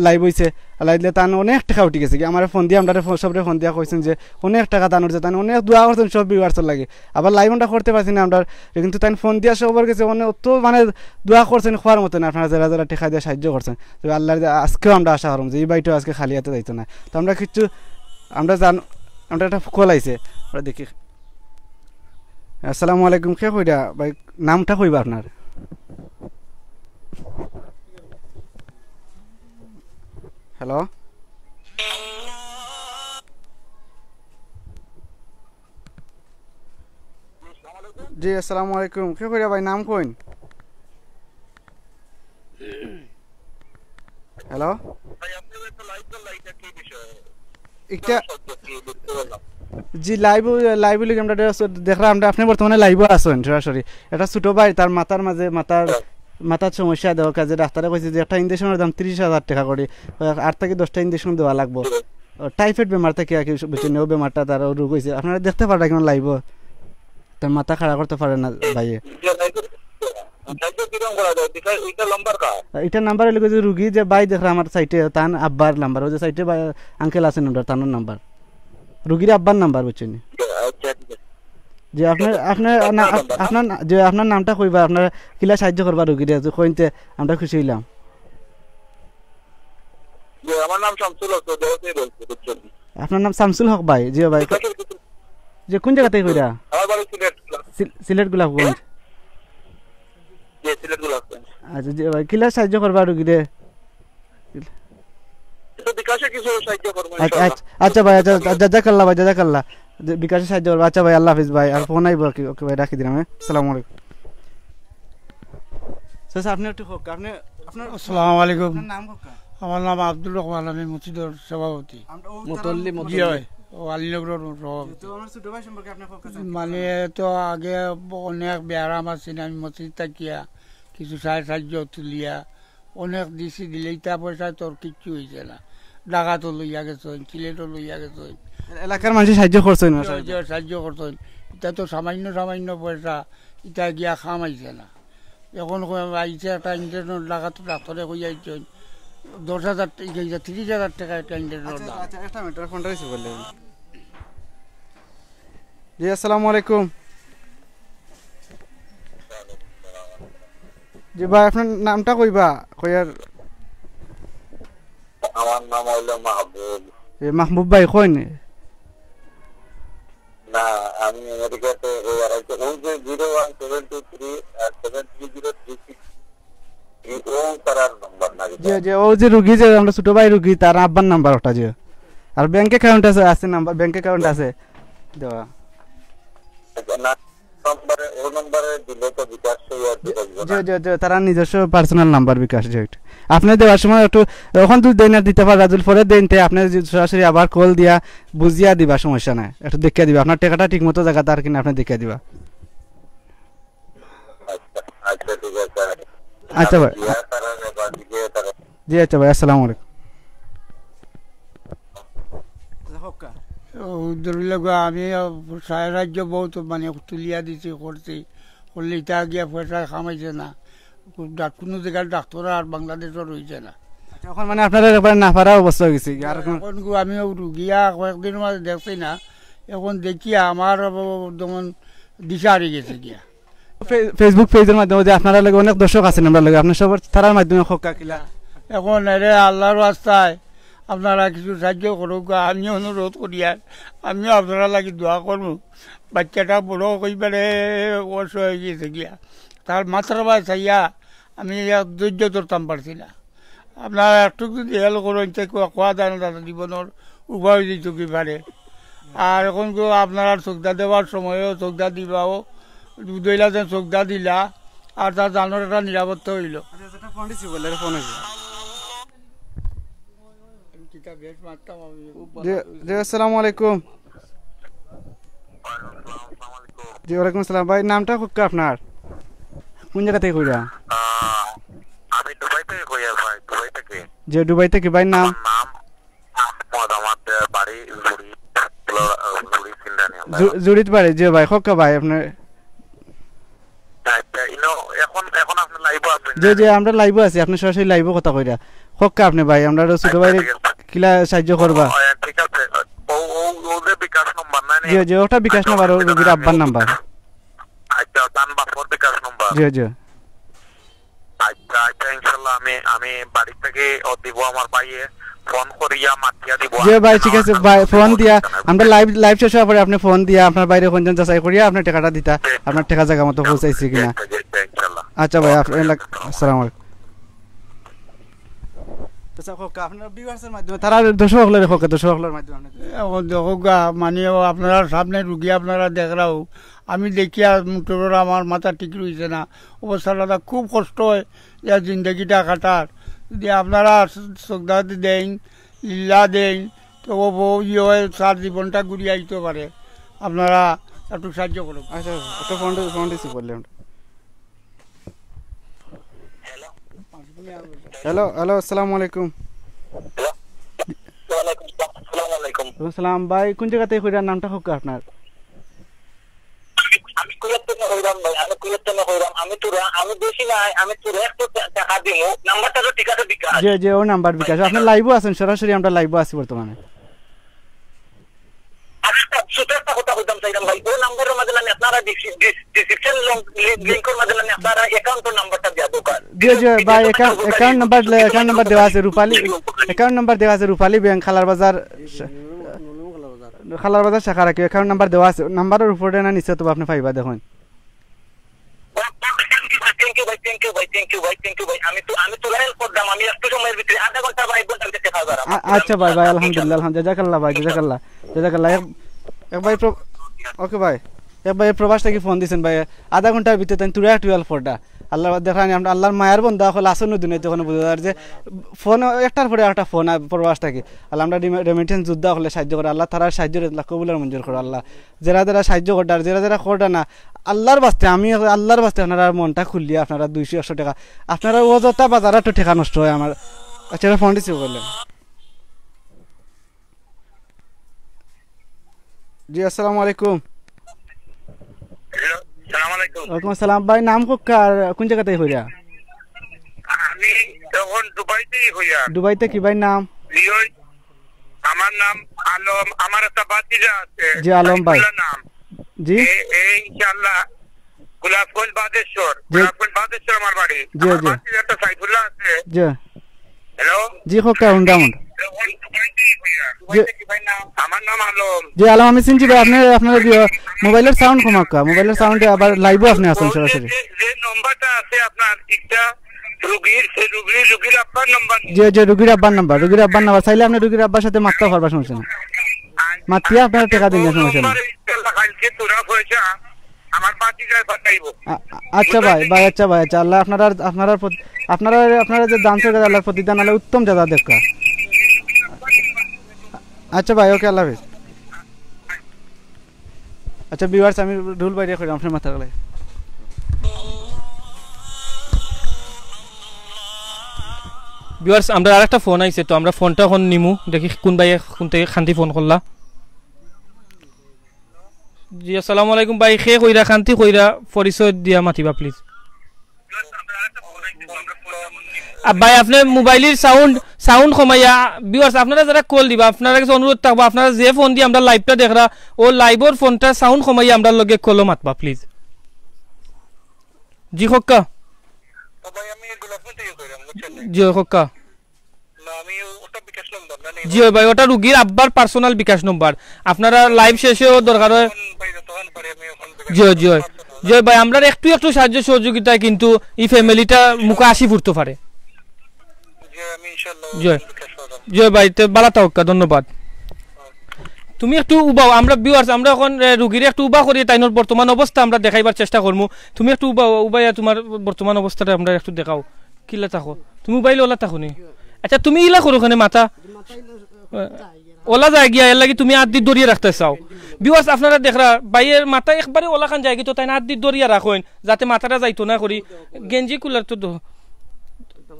live অইছে, আল্লায় দিলে তান অনেক টেকা উঠি গেছে। কি আমারে ফোন দিয়া, আমরারে ফোন, সবরে ফোন দিয়া কইছইন যে অনেক টেকা তান উঠছে, তান অনেক দোয়া করছইন সব viewers-র লাগি। আবার live আমরা করতে পারছি না আমরা, কিন্তু তাইন ফোন দিয়া সবর গেছে অনেক অত মানে দোয়া করছইন, কওয়ার মতো না। আপনারা যারা যারা টেকা দিয়া সাহায্য করছইন, তবে আল্লার যে আজকেও আমরা আশা করমু যে ই ভাইটাও আজকে খালি আতে যাইতো না। তো আমরা কিচ্ছু, আমরা জান-, আমরা একটা call আইছে, আমরা দেখি। আসসালামু আলাইকুম, কে কইরা ভাই? নামটা কইবা আপনার? হ্যালো? জি, আসসালামু আলাইকুম। কে কইরা ভাই, নাম কইন? হ্যালো? ভাই, আপনি একটা live করলা, এটা কি বিষয়? একটা কোন subject নিয়ে বুঝতে পারলাম। জি, live, live অইলে আমরা দেখরা, আমরা, আপনি বর্তমানে live-ও আছেন সরাসরি। একটা ছোট ভাই, তার মাথার মাঝে, মাথার হ্যাঁ। মাথাত সমস্যা দেওয়ার কাজে ডাক্তারে কইছে যে একটা ইঞ্জেকশনের দাম ত্রিশ হাজার টেকা করি, আট থাকি দশটা ইঞ্জেকশন দেওয়া লাগবো। ও, টাইফয়েড বেমার থাকি আর কি, বুঝছইন নি, ও বেমারটা তার রোগ অইছে। আপনারা দেখতা পাররা কিনা লাইভো, তার মাথা খাড়া করতে পারে না ভাইয়ে। ইটা নাম্বার অইলো যে রুগী যে ভাই দেখরা আমার সাইডে, তান আব্বার নাম্বার, ওই যে সাইডে আঙ্কেল আছে নাম্বার, তার নাম্বার, রুগীর আব্বার নাম্বার, বুঝছইন নি? আচ্ছা, ঠিক আছে। যে আপনার, আপনার আপনার নাম্বার না? আপনার না-, যে আপনার নামটা কইবা, আপনার কিলা সাহায্য করবা রুগীরে, যে কইতে আমরা খুশি অইলাম। জি, আমার নাম শামসুল হক, সৌদি আরব থেকে বলছি, বুঝছেন? আপনার নাম শামসুল হক ভাই? জি ভাই। বিকাশের কিছু যে কোন জায়গা থেকে কইরা? আমার বাড়ি সিলেট। সিল-, সিলেট গোলাপগঞ্জ। জি, সিলেট গোলাপগঞ্জ। আচ্ছা, জি ভাই, কিলা সাহায্য করবা রুগীরে? তো বিকাশে কিছু সাহায্য করবো আচ্ছা, ইনশাআল্লাহ। আচ্ছা, আচ্ছা ভাই, আচ্ছা, আচ্ছা, জাজাকাল্লাহ ভাই, জাজাকাল্লাহ। যে বিকাশে সাহায্য করবা। আচ্ছা ভাই, আল্লাহ হাফিজ ভাই। আর ফোন আইবো আর কি? ওকে ভাই, রাখি দিলাম, হ্যাঁ? আসসালামু আলাইকুম। চাচা, আপনি একটু হোক, আপনি, আপনার আসসালামু আলাইকুম। আপনার নাম হোক? আমার নাম আব্দুর রহমান, আমি মসজিদর সভাপতি। আমরা ও মুতল্লি, তারা মুতল্লি। জি ভাই, ও আলীনগরর সভাপতি। তো আমার ছোট ভাই সম্পর্কে আপনি হোক, চাচা। মানে, তো আগে অনেক বেয়ারাম আছিল, আমি মসজিদ থাকিয়া কিছু সাহায্য সাহায্য তুলিয়া অনেক দিছি, দিলে ইতা পয়সা তোর কিচ্ছু হইছে না, ঢাকাত লইয়া গেছইন, সিলেটও লইয়া গেছইন। এলাকার মানুষে সাহায্য করছইন না, জি, সাহায্য? জি, সাহায্য করছইন। ইতা তো সামান্য সামান্য পয়সা, ইতা গিয়া কাম আইছে না। এখন কই আইছে একটা ইঞ্জেকশন লাগাত ডাক্তারে কই আইছইন দশ হাজার টাকা, তিরিশ হাজার টাকা একটা ইঞ্জেকশন আচ্ছা, দাম। আচ্ছা, একটা মিনিট, ফোনটা রিসিভ করলে। জি, আসসালামু আলাইকুম। জি ভাই, আপনার নামটা কইবা? কইয়ার আমার নাম হইল মাহবুব। এ, মাহবুব ভাই, কইন? না, আমি আমেরিকাতে ওই আর একটা, ওই যে zero one seven two three আর seven three zero three six, ও তারার নাম্বার না জি, জি, ও যে রুগী, যে আমরা ছোট ভাই রুগী, তার আব্বার নাম্বার ওটা, জি। আর ব্যাংক অ্যাকাউন্ট আছে, আছে নাম্বার, ব্যাংক অ্যাকাউন্ট আছে দেওয়া। আচ্ছা, না, নম্বরে, ও নম্বরে দিলে তো বিকাশ হয়ে আর কি জি, বলবো জি, না। জি, জি, তারা নিজস্ব পার্সোনাল নাম্বার বিকাশ, জি, ওইটা। আপনি দেওয়ার সময় একটু, এখন যদি দেন আর দিতে পাররা, যদি পরে দেন, তে আপনি যদি সরাসরি আবার কল দিয়া বুঝিয়া দিবা, সমস্যা নাই। একটু দেখিয়া দিবা, আপনার টাকাটা ঠিক মতো জায়গাত আর কিনা আপনি দেখিয়া দিবা। আচ্ছা, আচ্ছা, ঠিক আছে। আচ্ছা ভাই। দিয়া তারা বাদ দিয়ে তারা জি, আচ্ছা ভাই, আসসালামু আলাইকুম। ও, ধরি লওয়া, আমি সারা রাজ্য বহুত মানে তুলিয়া দিছি, করছি, করলে ইতা গিয়া পয়সা কামাইছে না। ডাক-, কোনো জায়গার ডাক্তার আর বাংলাদেশও রইছে না। আচ্ছা, এখন মানে আপনারা একবারে না পারা অবস্থা হয়ে গেছে কি? আর এখন এখন গো আমি ও রুগিয়া কয়েকদিন মাঝে দেখছি না, এখন দেখিয়া আমার যেমন দিশা হারিয়ে গেছে গিয়া। ফে-, Facebook পেজের মাধ্যমে যে আপনারা লাগে অনেক দর্শক আছেন, আমরা লাগে আপনার সবার তারার মাধ্যমে হোক কিলা। এখন এরে আল্লাহর রাস্তায় আপনারা কিছু সাহায্য করুক, আমি অনুরোধ করি, আর আমিও আপনারা লাগি দোয়া করবো। বাচ্চাটা বড় কইবারে অস হয়ে গেছে গিয়া, তার মাথার বায় চাইয়া আমি আর ধৈর্য ধরতাম পারছি না। আপনারা একটু যদি হেল্প করেন, তে কোয়া, কোয়া যায় না, তাতে জীবনের উপায় দিত কি পারে। আর এখন তো আপনারা চোখদা দেওয়ার সময়ও চোখদা দিবাও, দুধইলা যেন চোখদা দিলা, আর তার জানোর একটা নিরাপত্তা হইল। আচ্ছা, আচ্ছা, একটা ফোন দিছি বলে, একটা ফোন হইছে। আমি কিতা বেশ মারতাম আমি। জি, জি, আসসালামু আলাইকুম। ওয়ালাইকুম আসসালাম, আসসালামু আলাইকুম। জি, ওয়ালাইকুম আসসালাম। ভাই, নামটা হোক আপনার? কোন জায়গা থেকে কইরা? আহ, আমি দুবাই থেকে কইয়ার ভাই, দুবাই থেকে। জি, দুবাই থেকে। ভাই, নাম? আমার নাম মোহাম্মদ, আমার বাড়ি জুড়ি, জুড়ি সিন্দানিয়া। জু-, জুড়িত বাড়ি, জি ভাই, হোক ভাই, আপনার আচ্ছা, ইনো এখন, এখন আপনি লাইভও আছেন জি, না? জি, আমরা লাইভও আছি, আপনি সরাসরি লাইভও কথা কইরা। হোক আপনি ভাই, আমরা আরো ছোট আচ্ছা, ভাইরে ঠিক আছে। কিলা সাহায্য করবা? ও, আচ্ছা, ঠিক আছে। ও, ও, ও যে বিকাশ নম্বর না নি? জি, জি, ওটা বিকাশ আচ্ছা, নাম্বার, ওর অসুবিধা রুগীর নাই, আব্বার আমি নাম্বার। আচ্ছা, তান বাপর বিকাশ নম্বর। জি, জি। আচ্ছা, আচ্ছা, ইনশাল্লাহ আমি, আমি বাড়ি থেকে ও দিব আমার ভাইয়ে। ফোন করিয়া মাতিয়া দিব। জি ভাই, ঠিক আছে ভাই, ফোন দিয়া আমরা লাইভ, লাইভ শেষ হওয়ার পরে আপনি ফোন দিয়া আপনার ভাইরে কোনজন যাচাই করিয়া আপনার টাকাটা দিতা, আপনার টাকা জায়গা মতো পৌঁছাইছে কিনা। জি, জি, জি, ইনশাল্লাহ। আচ্ছা ভাই, ওকে, আপনি লাগ-, আসসালামু আলাইকুম। আচ্ছা, হোক, আপনার ভিউয়ার্সের মাধ্যমে, তারা দর্শক হকলের হোক, দর্শক হকলের মাধ্যমে আপনি এখন দেখো গা, মানে, ও আপনারা সামনে রুগী আপনারা দেখরাও, আমি দেখিয়া মুটুরর আমার মাথা ঠিক রইছে না, অবস্থাটা খুব কষ্ট হয়, ইয়া জিন্দগিটা কাটার। যদি আপনারা চোখদা দেইন, লিল্লা দেইন, তো ও বউ ইয়ে হয়, তার জীবনটা ঘুরিয়া আইতে পারে। আপনারা একটু সাহায্য করুন। আচ্ছা, একটা ফোন, ফোন রিসিভ করলে আমরা। হ্যালো, হ্যালো, আসসালামু আলাইকুম। ওয়ালাইকুম আসসালাম। আসসালামু আলাইকুম। ওয়ালাইকুম সালাম ভাই, কোন জায়গা থাকি কইরা, নামটা কউক্কা আপনার? আমি কুয়েত থাকি কইরাম ভাই, আমি কুয়েত থাকি কইরাম। আমি তোরা, আমি বেশি নাই, আমি তোরা একটু টা-, টাকা দিমু। নাম্বারটা তো ঠিক আছে, বিকাশ। জি, জি, ও নাম্বার বিকাশ। আপনি লাইভও আছেন, সরাসরি আমরা লাইভও আছি বর্তমানে। আচ্ছা, ছোট একটা কথা কইতাম চাইলাম ভাই, ও নাম্বারর মাঝে আমি আপনারা ডিসক্রি-, ডিস-, ডিসক্রিপশন লং-, লি-, লিংকর মাঝে আমি আপনারা অ্যাকাউন্টর নাম্বারটা দিয়া দরকার। জি, জি, ভাই, account, account number, account number দেওয়া আছে, রূপালী, অ্যাকাউন্ট নাম্বার দেওয়া আছে, রূপালী ব্যাংক, খালার বাজার, খালার বাজার শাখা রাখি, অ্যাকাউন্ট নাম্বার দেওয়া আছে, নাম্বারর উপরে না নিচে তো আপনি পাইবা, দেখুন। Thank you ভাই, thank you ভাই, thank you ভাই, thank you ভাই। আমি তো, আমি তো হেল্প করতাম, আমি একটু সময়ের ভিতরে আধা ঘন্টা বা এক ঘন্টার ভিতরে দেখা যাবে আমার। আ-, আচ্ছা ভাই, ভাই, আলহামদুলিল্লাহ, আলহামদুলিল্লাহ, জাযাকাল্লাহ ভাই, জাযাকাল্লাহ, জাযাকাল্লাহ। এক, এক ভাই প্র-, ওকে ভাই, এক ভাই প্রবাস থাকি ফোন দিছেন ভাই, আধা ঘন্টার ভিতরে তাই তুরা টুয়েলভ ফোরটা। আল্লাহ দেখরানি, আমরা আল্লাহর মায়ার বন্দা অকল আসন্ন দুনিয়াতে, অখন বুঝা যার যে ফোন একটার পরে একটা ফোন আর প্রবাস থাকি। আল্লাহ আমরা রেমি-, রেমিটেন্স যোদ্ধা অকলে সাহায্য করে, আল্লাহ তারার সাহায্যরে আল্লাহ কবুল আর মঞ্জুর করো আল্লাহ। যেরা যেরা সাহায্য কররা, যেরা যেরা কররা না, আল্লাহর বাস্তে, আমি আল্লাহর বাস্তে আপনারার মনটা খুলিয়া আপনারা দুইশো একশো টাকা, আপনারা অযথা বাজার একটু টাকা নষ্ট হয় আমার। আচ্ছা, এটা ফোন রিসিভ করলেন। জি, আসসালামু আলাইকুম। হ্যালো, সালাম আলাইকুম। ওয়ালাইকুম আসসালাম। ভাই, নাম কউক্কা আর কোন জায়গা থাকি কইরা? আমি তখন দুবাই থাকি কইরা। দুবাই থাকি ভাই নাম? জি, ওই আমার নাম আলম, আমার একটা ভাতিজা আছে, জি, আলম ভাই। সাইফুল্লাহ নাম। জি। এ, এ ইনশাআল্লাহ গোলাপগঞ্জ বাদেশ্বর, জি। গোলাপগঞ্জ বাদেশ্বর আমার বাড়ি। জি, আমার জি। ভাতিজা একটা সাইফুল্লাহ আছে। জি। হ্যালো? জি, কউক্কা, হুনরাম। জি। আমার নাম আলম। জি, আলম, আমি চিনছি ভাই, আপনি, আপনারা মোবাইলর সাউন্ড কমাউক্কা, মোবাইলর সাউন্ডে আবার লাইভও আপনি আছেন সরাসরি। যে, যে নম্বরটা আছে আপনার, একটা রুগীর, সে রুগীর, রুগীর আব্বার নম্বর। জি, জি, রুগীর আব্বার নাম্বার, রুগীর আব্বার নাম্বার। চাইলে আপনি রুগীর আব্বার সাথে মাততাও পারবা, সমস্যা নাই। মাতিয়া আপনারা টাকা দিন, সমস্যা নাই। কালকে তোরা পয়সা আমার পার্টি যায় পাঠাইবো। আ-, আ-, আচ্ছা ভাই, ভাই, আচ্ছা ভাই, আচ্ছা, আল্লাহ আপনারা, আপনারা প্রতি-, আপনারা, আপনারা যে দান করে আল্লাহর প্রতিদান আল্লাহ উত্তম জাযা দেউক্কা। আচ্ছা ভাই, ওকে, আল্লাহ হাফেজ। আচ্ছা, ভিউয়ার্স, আমি রুল বাইরে কইরাম, আপনি মাথা গেলে। ভিউয়ার্স, আমরা আরেকটা ফোন আইছে, তো আমরা ফোনটা অখন নিমু, দেখি কোন ভাই কোন থাকি কান্দি ফোন করলা। জি, আসসালামু আলাইকুম ভাই, কে কইরা, কান্দি কইরা, পরিচয় দিয়া মাতিবা, প্লিজ। আ, ভাই, আপনি মোবাইলর সাউন্ড, সাউন্ড কমাইয়া, ভিউয়ার্স, আপনারা যারা কল দিবা, আপনারা কাছে অনুরোধ থাকবো, আপনারা যে ফোন দিয়া আমরা লাইভটা দেখরা, ও লাইভর ফোনটা সাউন্ড কমাইয়া আমরার লগে কলো মাতবা, প্লিজ। জি, কউক্কা। ও ভাই, আমি গোলাপগঞ্জ থাকি কইরাম, বুঝছেন? জি, কউক্কা। না, আমি ওটা বিকাশ নম্বর না, জি অয় ভাই, ওটা রুগীর আব্বার পার্সোনাল বিকাশ নম্বর। আপনারা লাইভ শেষেও দরকার হয়। তখন পাইলে তখন পারি আমি ওখান থেকে জি অয়, জি অয়। পার্সোনাল। জি অয় ভাই, আমরার একটু একটু সাহায্য সহযোগিতায় কিন্তু ই ফ্যামিলিটা মুখো হাসি ফুটতো পারে। জি, আমি ইনশাআল্লাহ জি অয়। বিকাশ করব। জি অয় ভাই, তে ভালা থাকউক্কা, ধন্যবাদ। তুমি একটু উবাও, আমরা ভিউয়ার্স, আমরা অখন, এ, রুগীরে একটু উবা করি তাইনর বর্তমান অবস্থা আমরা দেখাইবার চেষ্টা করমু। তুমি একটু উবাও, উবাইয়া তুমার বর্তমান অবস্থাটা আমরারে একটু দেখাও। কিলা থাকো? তুমি মোবাইল ওলা থাকো নি? আচ্ছা, তুমি ইলা করো কেনে মাথা? ওলা যায় গিয়া, এরলাগি তুমি আত দি ধরিয়া রাখতায় চাও। ভিউয়ার্স, আপনারা দেখরা, ভাইর মাথা একবারে ওলাখান যায় গি, তো তাইন আত দি ধরিয়া রাখইন, যাতে মাথাটা যাইতো না করি। গেঞ্জি খুলার তো দ-,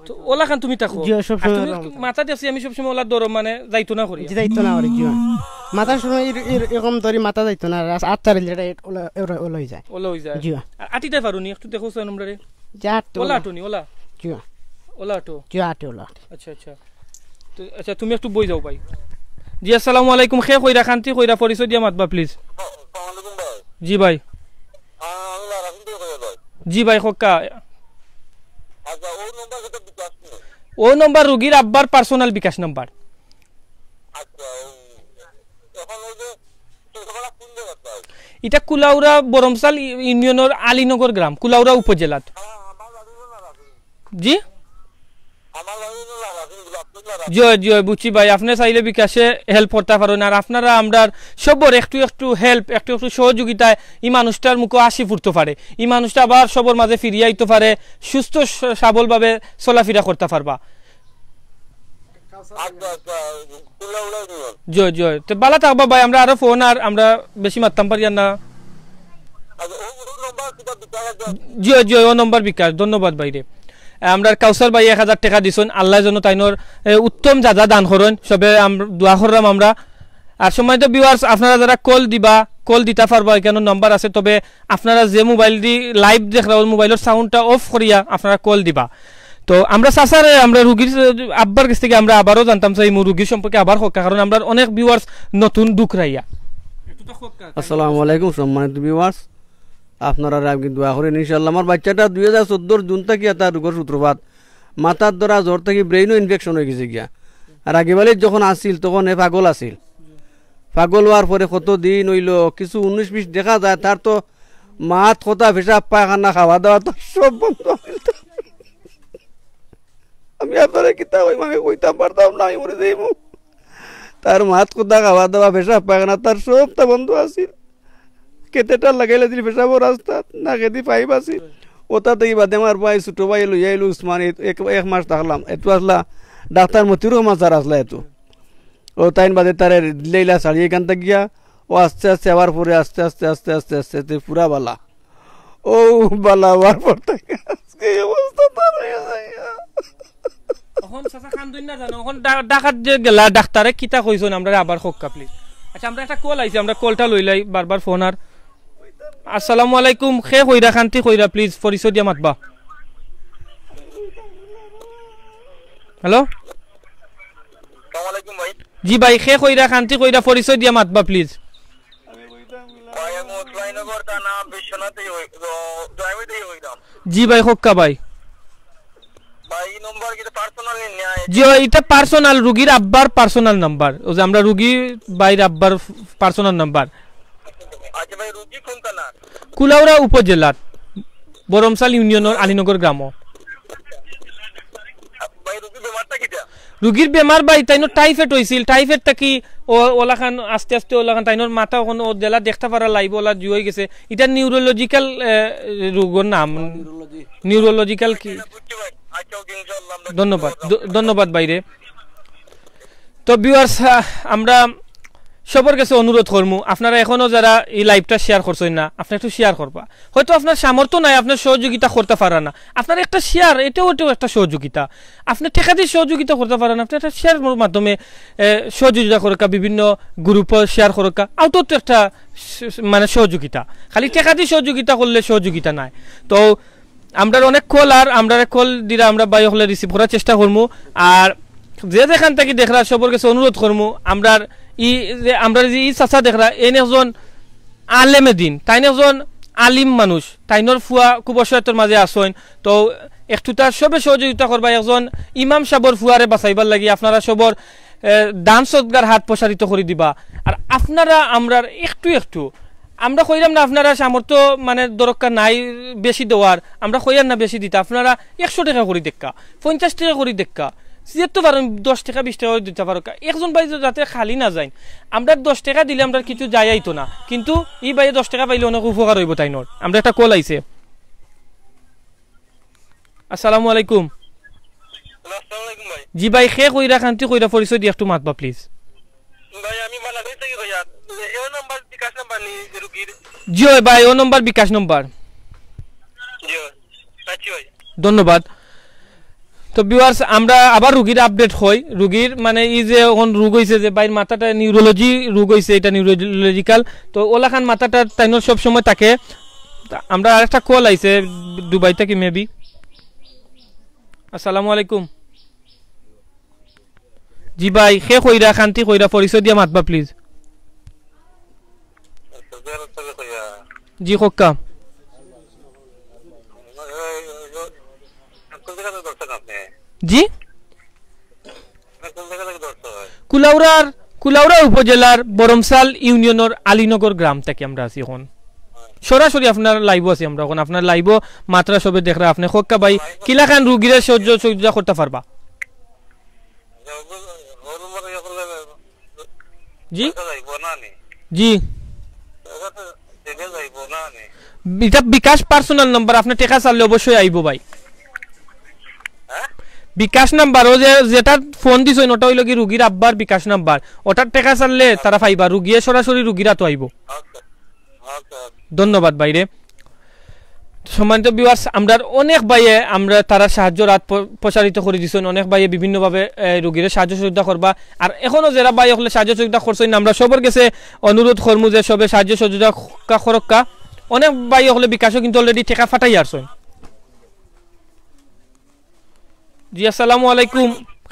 তো ওলাখান তুমি থাকো। জি, সব আর সময় তুমি ওলাখান থাকো। মাথা দেখছি আমি সবসময় ওলা ধরো, মানে, যাইতো না করি। জি, যাইতো না করি, জি। মাথা সময় এর-, এর-, এরকম ধরি মাথা যাইতো না, আর আত ছাড়িলে এটা ওলা, ওলা, ওলা অই যায়। ওলা অই যায়। জি। আর আটিতায় পারো নি? একটু দেখো ছয় নম্বরে। যে আটতে ওলা ওলা। আটো নি, ওলা? জি। ওলা আটো? জি, আটে ওলা আটে। আচ্ছা, আচ্ছা। তো, আচ্ছা, তুমি একটু বই যাও ভাই। জি, আসসালামু আলাইকুম। কে কইরা, কান্দি কইরা, পরিচয় দিয়া মাতবা, প্লিজ। আসসালামু আলাইকুম ভাই। জি ভাই। আ, আমি লারাফিন থেকে কইরা ভাই। জি ভাই, কউক্কা। আচ্ছা, ওই নম্বর কত বিকাশ নেই? ওই নম্বর রুগীর আব্বার পার্সোনাল বিকাশ নাম্বার। আচ্ছা, ওই, এখন ওই যে, ছোটবেলা কোন জায়গায় ভাই? ইটা কুলাউড়া বরমসাল ই-, ইউনিয়নর আলীনগর গ্রাম, কুলাউড়া উপজেলাত। হ্যাঁ, আমার বাড়ি হলো লারাফিন। জি? আমার বাড়ি হলো লারাফিন, গোলাপগঞ্জ লারাফিন। জি অয়, জি অয়, বুঝছি ভাই, আপনে চাইলে বিকাশে হেল্প করতা পারইন। আর আপনারা আমরার সবর একটু একটু হেল্প, একটু একটু সহযোগিতায় ই মানুষটার মুখো হাসি ফুটতো পারে, ই মানুষটা আবার সবর মাঝে ফিরিয়া আইতো পারে, সুস্থ স-, সবলভাবে চলাফিরা করতা পারবা। আচ্ছা, আচ্ছা, কুলাউড়া ইউনিয়ন। জি অয়, জি অয়। তো ভালা থাকবা ভাই, আমরা আরো ফোন আর আমরা বেশি মাততাম পারি আর না। আচ্ছা, ও, ও নম্বর কিতা বিকাশ আছে? জি অয়, জি অয়, ও নম্বর বিকাশ। ধন্যবাদ ভাইরে। আমরার কাউসার ভাই এক হাজার টেকা দিছইন, আল্লায় যেন তাইনর, এ, উত্তম যা যা দান করইন, সবে আম-, দোয়া কররাম আমরা। আর সম্মানিত ভিউয়ার্স, আপনারা যারা কল দিবা, কল দিতা পারবা, এখানো নাম্বার আছে, তবে আপনারা যে মোবাইলদি লাইভ দেখরা, অউ মোবাইলর সাউন্ডটা অফ করিয়া আপনারা কল দিবা। তো আমরা চাচারে, আমরা রুগীর, আব্বার গেছ থাকি আমরা আবারও জানতাম চাইমু, রুগীর সম্পর্কে আবার কউক্কা, কারণ আমরার অনেক ভিউয়ার্স নতুন ঢুকরা ইয়া। আসসালামু আলাইকুম সম্মানিত ভিউয়ার্স, আপনারারে আমি দোয়া করি ইনশাআল্লাহ। আমার বাইচ্চাটা দুই হাজার চৌদ্দর জুন থাকি তার রোগর সূত্রপাত, মাথার ধরা জ্বর থাকি ব্রেইনও ইনফেকশন অইগেছে গিয়া। আর আগেবালিত যখন আছিল তখন এ পাগল আছিল, পাগল অওয়ার পরে কত দিন অইলো, কিছু উনিশ বিশ দেখা যায়, তার তো মাত কথা, পেশাব পায়খানা, খাওয়া দাওয়া তো সব বন্ধ আছিল। আমি আপনারে কিতা কইমু, আমি কইতাম পারতাম না, আমি মরি যাইমু। তার মাত কথা, খাওয়া দাওয়া, পেশাব পায়খানা, তার সবটা বন্ধ আছিল। ক্যাথেটার লাগাইলা দিল পেশাবর রাস্তাত, নাকেদি পাইপ আছিল। অতা থাকি বাদে আমার ভাই, ছোট ভাই লইয়া আইলো উসমান, এ-, এক, এক মাস থাকলাম। এতো আসলা ডাক্তার মতিউর রহমান স্যার আসলা এতো। অউ তাইন বাদে তারে দিলাইলা ছাড়িয়া ইখান থাকি গিয়া। অউ আস্তে আস্তে আবার পরে আস্তে আস্তে আস্তে আস্তে আস্তে আস্তে পুরা বালা। অউ বালা অওয়ার পর থাকি আজকে এই অবস্থা তার অইয়া যায়। অখন চাচা কান্দইন না জানো, অখন ডা-, ঢাকাত যে গেলা ডাক্তারে কিতা কইছইন, আমরারে আবার কউক্কা প্লিজ। আচ্ছা, আমরা একটা কল আইছে, আমরা কলটা লইলাই, বারবার ফোন আর। আসসালামু আলাইকুম, কে কইরা, কান্তি কইরা, প্লিজ পরিচয় দিয়া মাতবা। হ্যালো? আসসালামু আলাইকুম ভাই। জি ভাই, কে কইরা, কান্তি কইরা, পরিচয় দিয়া মাতবা প্লিজ। ভাই, আমি উসমানীনগর থানা বিশ্বনাথে হই-, ও, ড্রাইভার দিয়ে হইলাম। জি ভাই, কউক্কা ভাই। ভাই, এই নম্বর কিন্তু পার্সোনাল নেই। জি, ওই, ইটা পার্সোনাল, রুগীর আব্বার পার্সোনাল নাম্বার। অউ যে আমরা রুগী ভাইর আব্বার পার্সোনাল নাম্বার। আচ্ছা ভাই, রুগী কোন থানা? কুলাউড়া উপজেলার বরমসাল ইউনিয়নর আলীনগর গ্রাম। ভাই, রুগীর বেমারটা কিতা? রুগীর বেমার ভাই, তাইনর টাইফয়েড অইছিল, টাইফয়েড থাকি অউ, অলাখান আস্তে আস্তে অলাখান তাইনর মাথা অখন অউ যেলা দেখতা পারা লাইবো, অলা জুই গেছে। ইটা নিউরোলজিক্যাল, এ, রোগর নাম। নিউরোলজিক্যাল কি? আচ্ছা, বুঝছি ভাই। আচ্ছা, ওকে, ইনশাআল্লাহ আমরা ধন্যবাদ, দ-, ধন্যবাদ ভাইরে। তো ভিউয়ার্স, আহ, আমরা সবর গেছে অনুরোধ করমু, আপনারা এখনো যারা এই লাইভটা শেয়ার করছইন না, আপনে একটু শেয়ার করবা। হয়তো আপনার সামর্থ্য নাই, আপনে সহযোগিতা করতা পারা না, আপনার একটা শেয়ার, এটাও, এটাও একটা সহযোগিতা। আপনে টেকাদি সহযোগিতা করতা পারা না, আপনে একটা শেয়ারর মাধ্যমে, এ, সহযোগিতা করউক্কা, বিভিন্ন গ্রুপো শেয়ার করউক্কা, অটাও তো একটা স-, স-, মানে সহযোগিতা। খালি টেকাদি সহযোগিতা করলে সহযোগিতা নায়। তো আমরার অনেক কল, আর আমরারে কল দিরা আমরা ভাই অকলে রিসিভ করার চেষ্টা করমু। আর যে যেখান থাকি দেখরা সবর গেছে অনুরোধ করমু, আমরার ই যে, আমরার যে ই চাচা দেখরা, এইন একজন আলেমে দিন, তাইন একজন আলিম মানুষ, তাইনর ফুয়া খুব অসহায়তার মাঝে আছইন। তো একটু তার সবে সহযোগিতা করবা, একজন ইমাম সাবর ফুয়ারে বাঁচাইবার লাগি আপনারা সবর, এ, দান সদকার হাত প্রসারিত করি দিবা। আর আপনারা আমরার একটু একটু আমরা কইরাম না, আপনারা সামর্থ্য মানে দরকার নাই বেশি দেওয়ার, আমরা কইয়ার না বেশি দিতা, আপনারা একশো টেকা করি দেউক্কা, পঞ্চাশ টেকা করি দেউক্কা, যেতো পারইন দশ টেকা, বিশ টেকা করি দিতা পারউক্কা। একজন ভাই যাতে খালি না যাইন, আমরার দশ টেকা দিলে আমরার কিছু যায় আইতো না, কিন্তু ই ভাইয়ে দশ টেকা পাইলে অনেক উপকার অইবো তাইনর। আমরা একটা কল আইছে। আসসালামু আলাইকুম। হ্যালো, আসসালামু আলাইকুম ভাই। জি ভাই, কে কইরা, কান্তি কইরা, পরিচয় দিয়া একটু মাতবা প্লিজ। ভাই, আমি বাংলাদেশ থাকি কইয়ার। এ নাম্বার বিকাশ নাম্বার নি রুগীর? জি অয় ভাই, অউ নাম্বার বিকাশ নাম্বার। জি অয়। আচ্ছা ভাই। ধন্যবাদ। তো ভিউয়ার্স, আমরা আবার রুগীর আপডেট কই। রুগীর মানে ই যে অখন রোগ অইছে, যে ভাইর মাথাটা নিউরোলজি রোগ অইছে, ইটা নিউরোলজিক্যাল। তো অলাখান মাথাটা তাইনর সব সময় থাকে। তা আমরা আরেকটা কল আইছে দুবাই থাকি মেবি। আসসালামু আলাইকুম। জি ভাই, কে কইরা, কান্তি কইরা, পরিচয় দিয়া মাতবা প্লিজ। জি কউক্কা। জি। কুলাউড়ার, কুলাউড়া উপজেলার বরমসাল ইউনিয়নর আলীনগর গ্রাম থাকি আমরা আছি অখন। সরাসরি আপনার লাইভো আছি আমরা অখন। আপনার লাইভো মাতরা সবে দেখরা, আপনে কউক্কা ভাই, কিলাখান রুগীরে সাহায্য সহযোগিতা করতা পারবা? জি? জি। ইটা বিকাশ পার্সোনাল নাম্বার, আপনে টেকা চাইলে অবশ্যই আইবো ভাই। বিকাশ নাম্বার, অউ যে, যেটা ফোন দিছইন, অটা অইলো কি রুগীর আব্বার বিকাশ নাম্বার, অটার টেকা চাইলে তারা পাইবা, রুগীয়ে সরাসরি রুগীর আতো আইবো। ধন্যবাদ ভাইরে। সম্মানিত ভিউয়ার্স, আমরার অনেক ভাইয়ে আমরা তারা সাহায্যর হাত প-, প্রসারিত করি দিছইন। অনেক ভাইয়ে বিভিন্নভাবে, এ, রুগীরে সাহায্য সহযোগিতা করবা। আর এখনো যেরা ভাই অকলে সাহায্য সহযোগিতা করছইন, আমরা সবর গেছে অনুরোধ করমু যে সবে সাহায্য সহযোগিতা করউক্কা। অনেক ভাই অকলে বিকাশও কিন্তু already টেকা ফাটাই আরছইন। জি, আসসালামু আলাইকুম।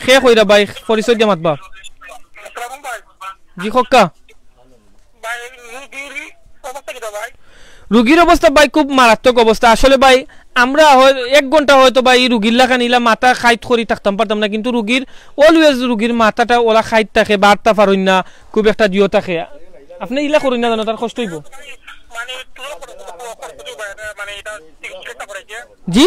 কে কইরা ভাই? পরিচয় দিয়া মাতবা। আসসালামু ভাই। জি, কউক্কা। ভাই, রুগীর অবস্থা কিতা ভাই? রুগীর অবস্থা ভাই খুব মারাত্মক অবস্থা। আসলে ভাই, আমরা হয় এক ঘন্টা হয়তো বা ই রুগীর লাখান ইলা মাথা খাইত করি থাকতাম পারতাম না, কিন্তু রুগীর always রুগীর মাথাটা ওলা খাইত থাকে, বারতা পারইন না, খুব একটা জিও থাকে। আপনে ইলা করইন না জানো, তার কষ্ট অইবো। মানে, তুলো করে, তুলো করে, তুলো করে, মানে, এটা চিকিৎসা করাইছে। জি?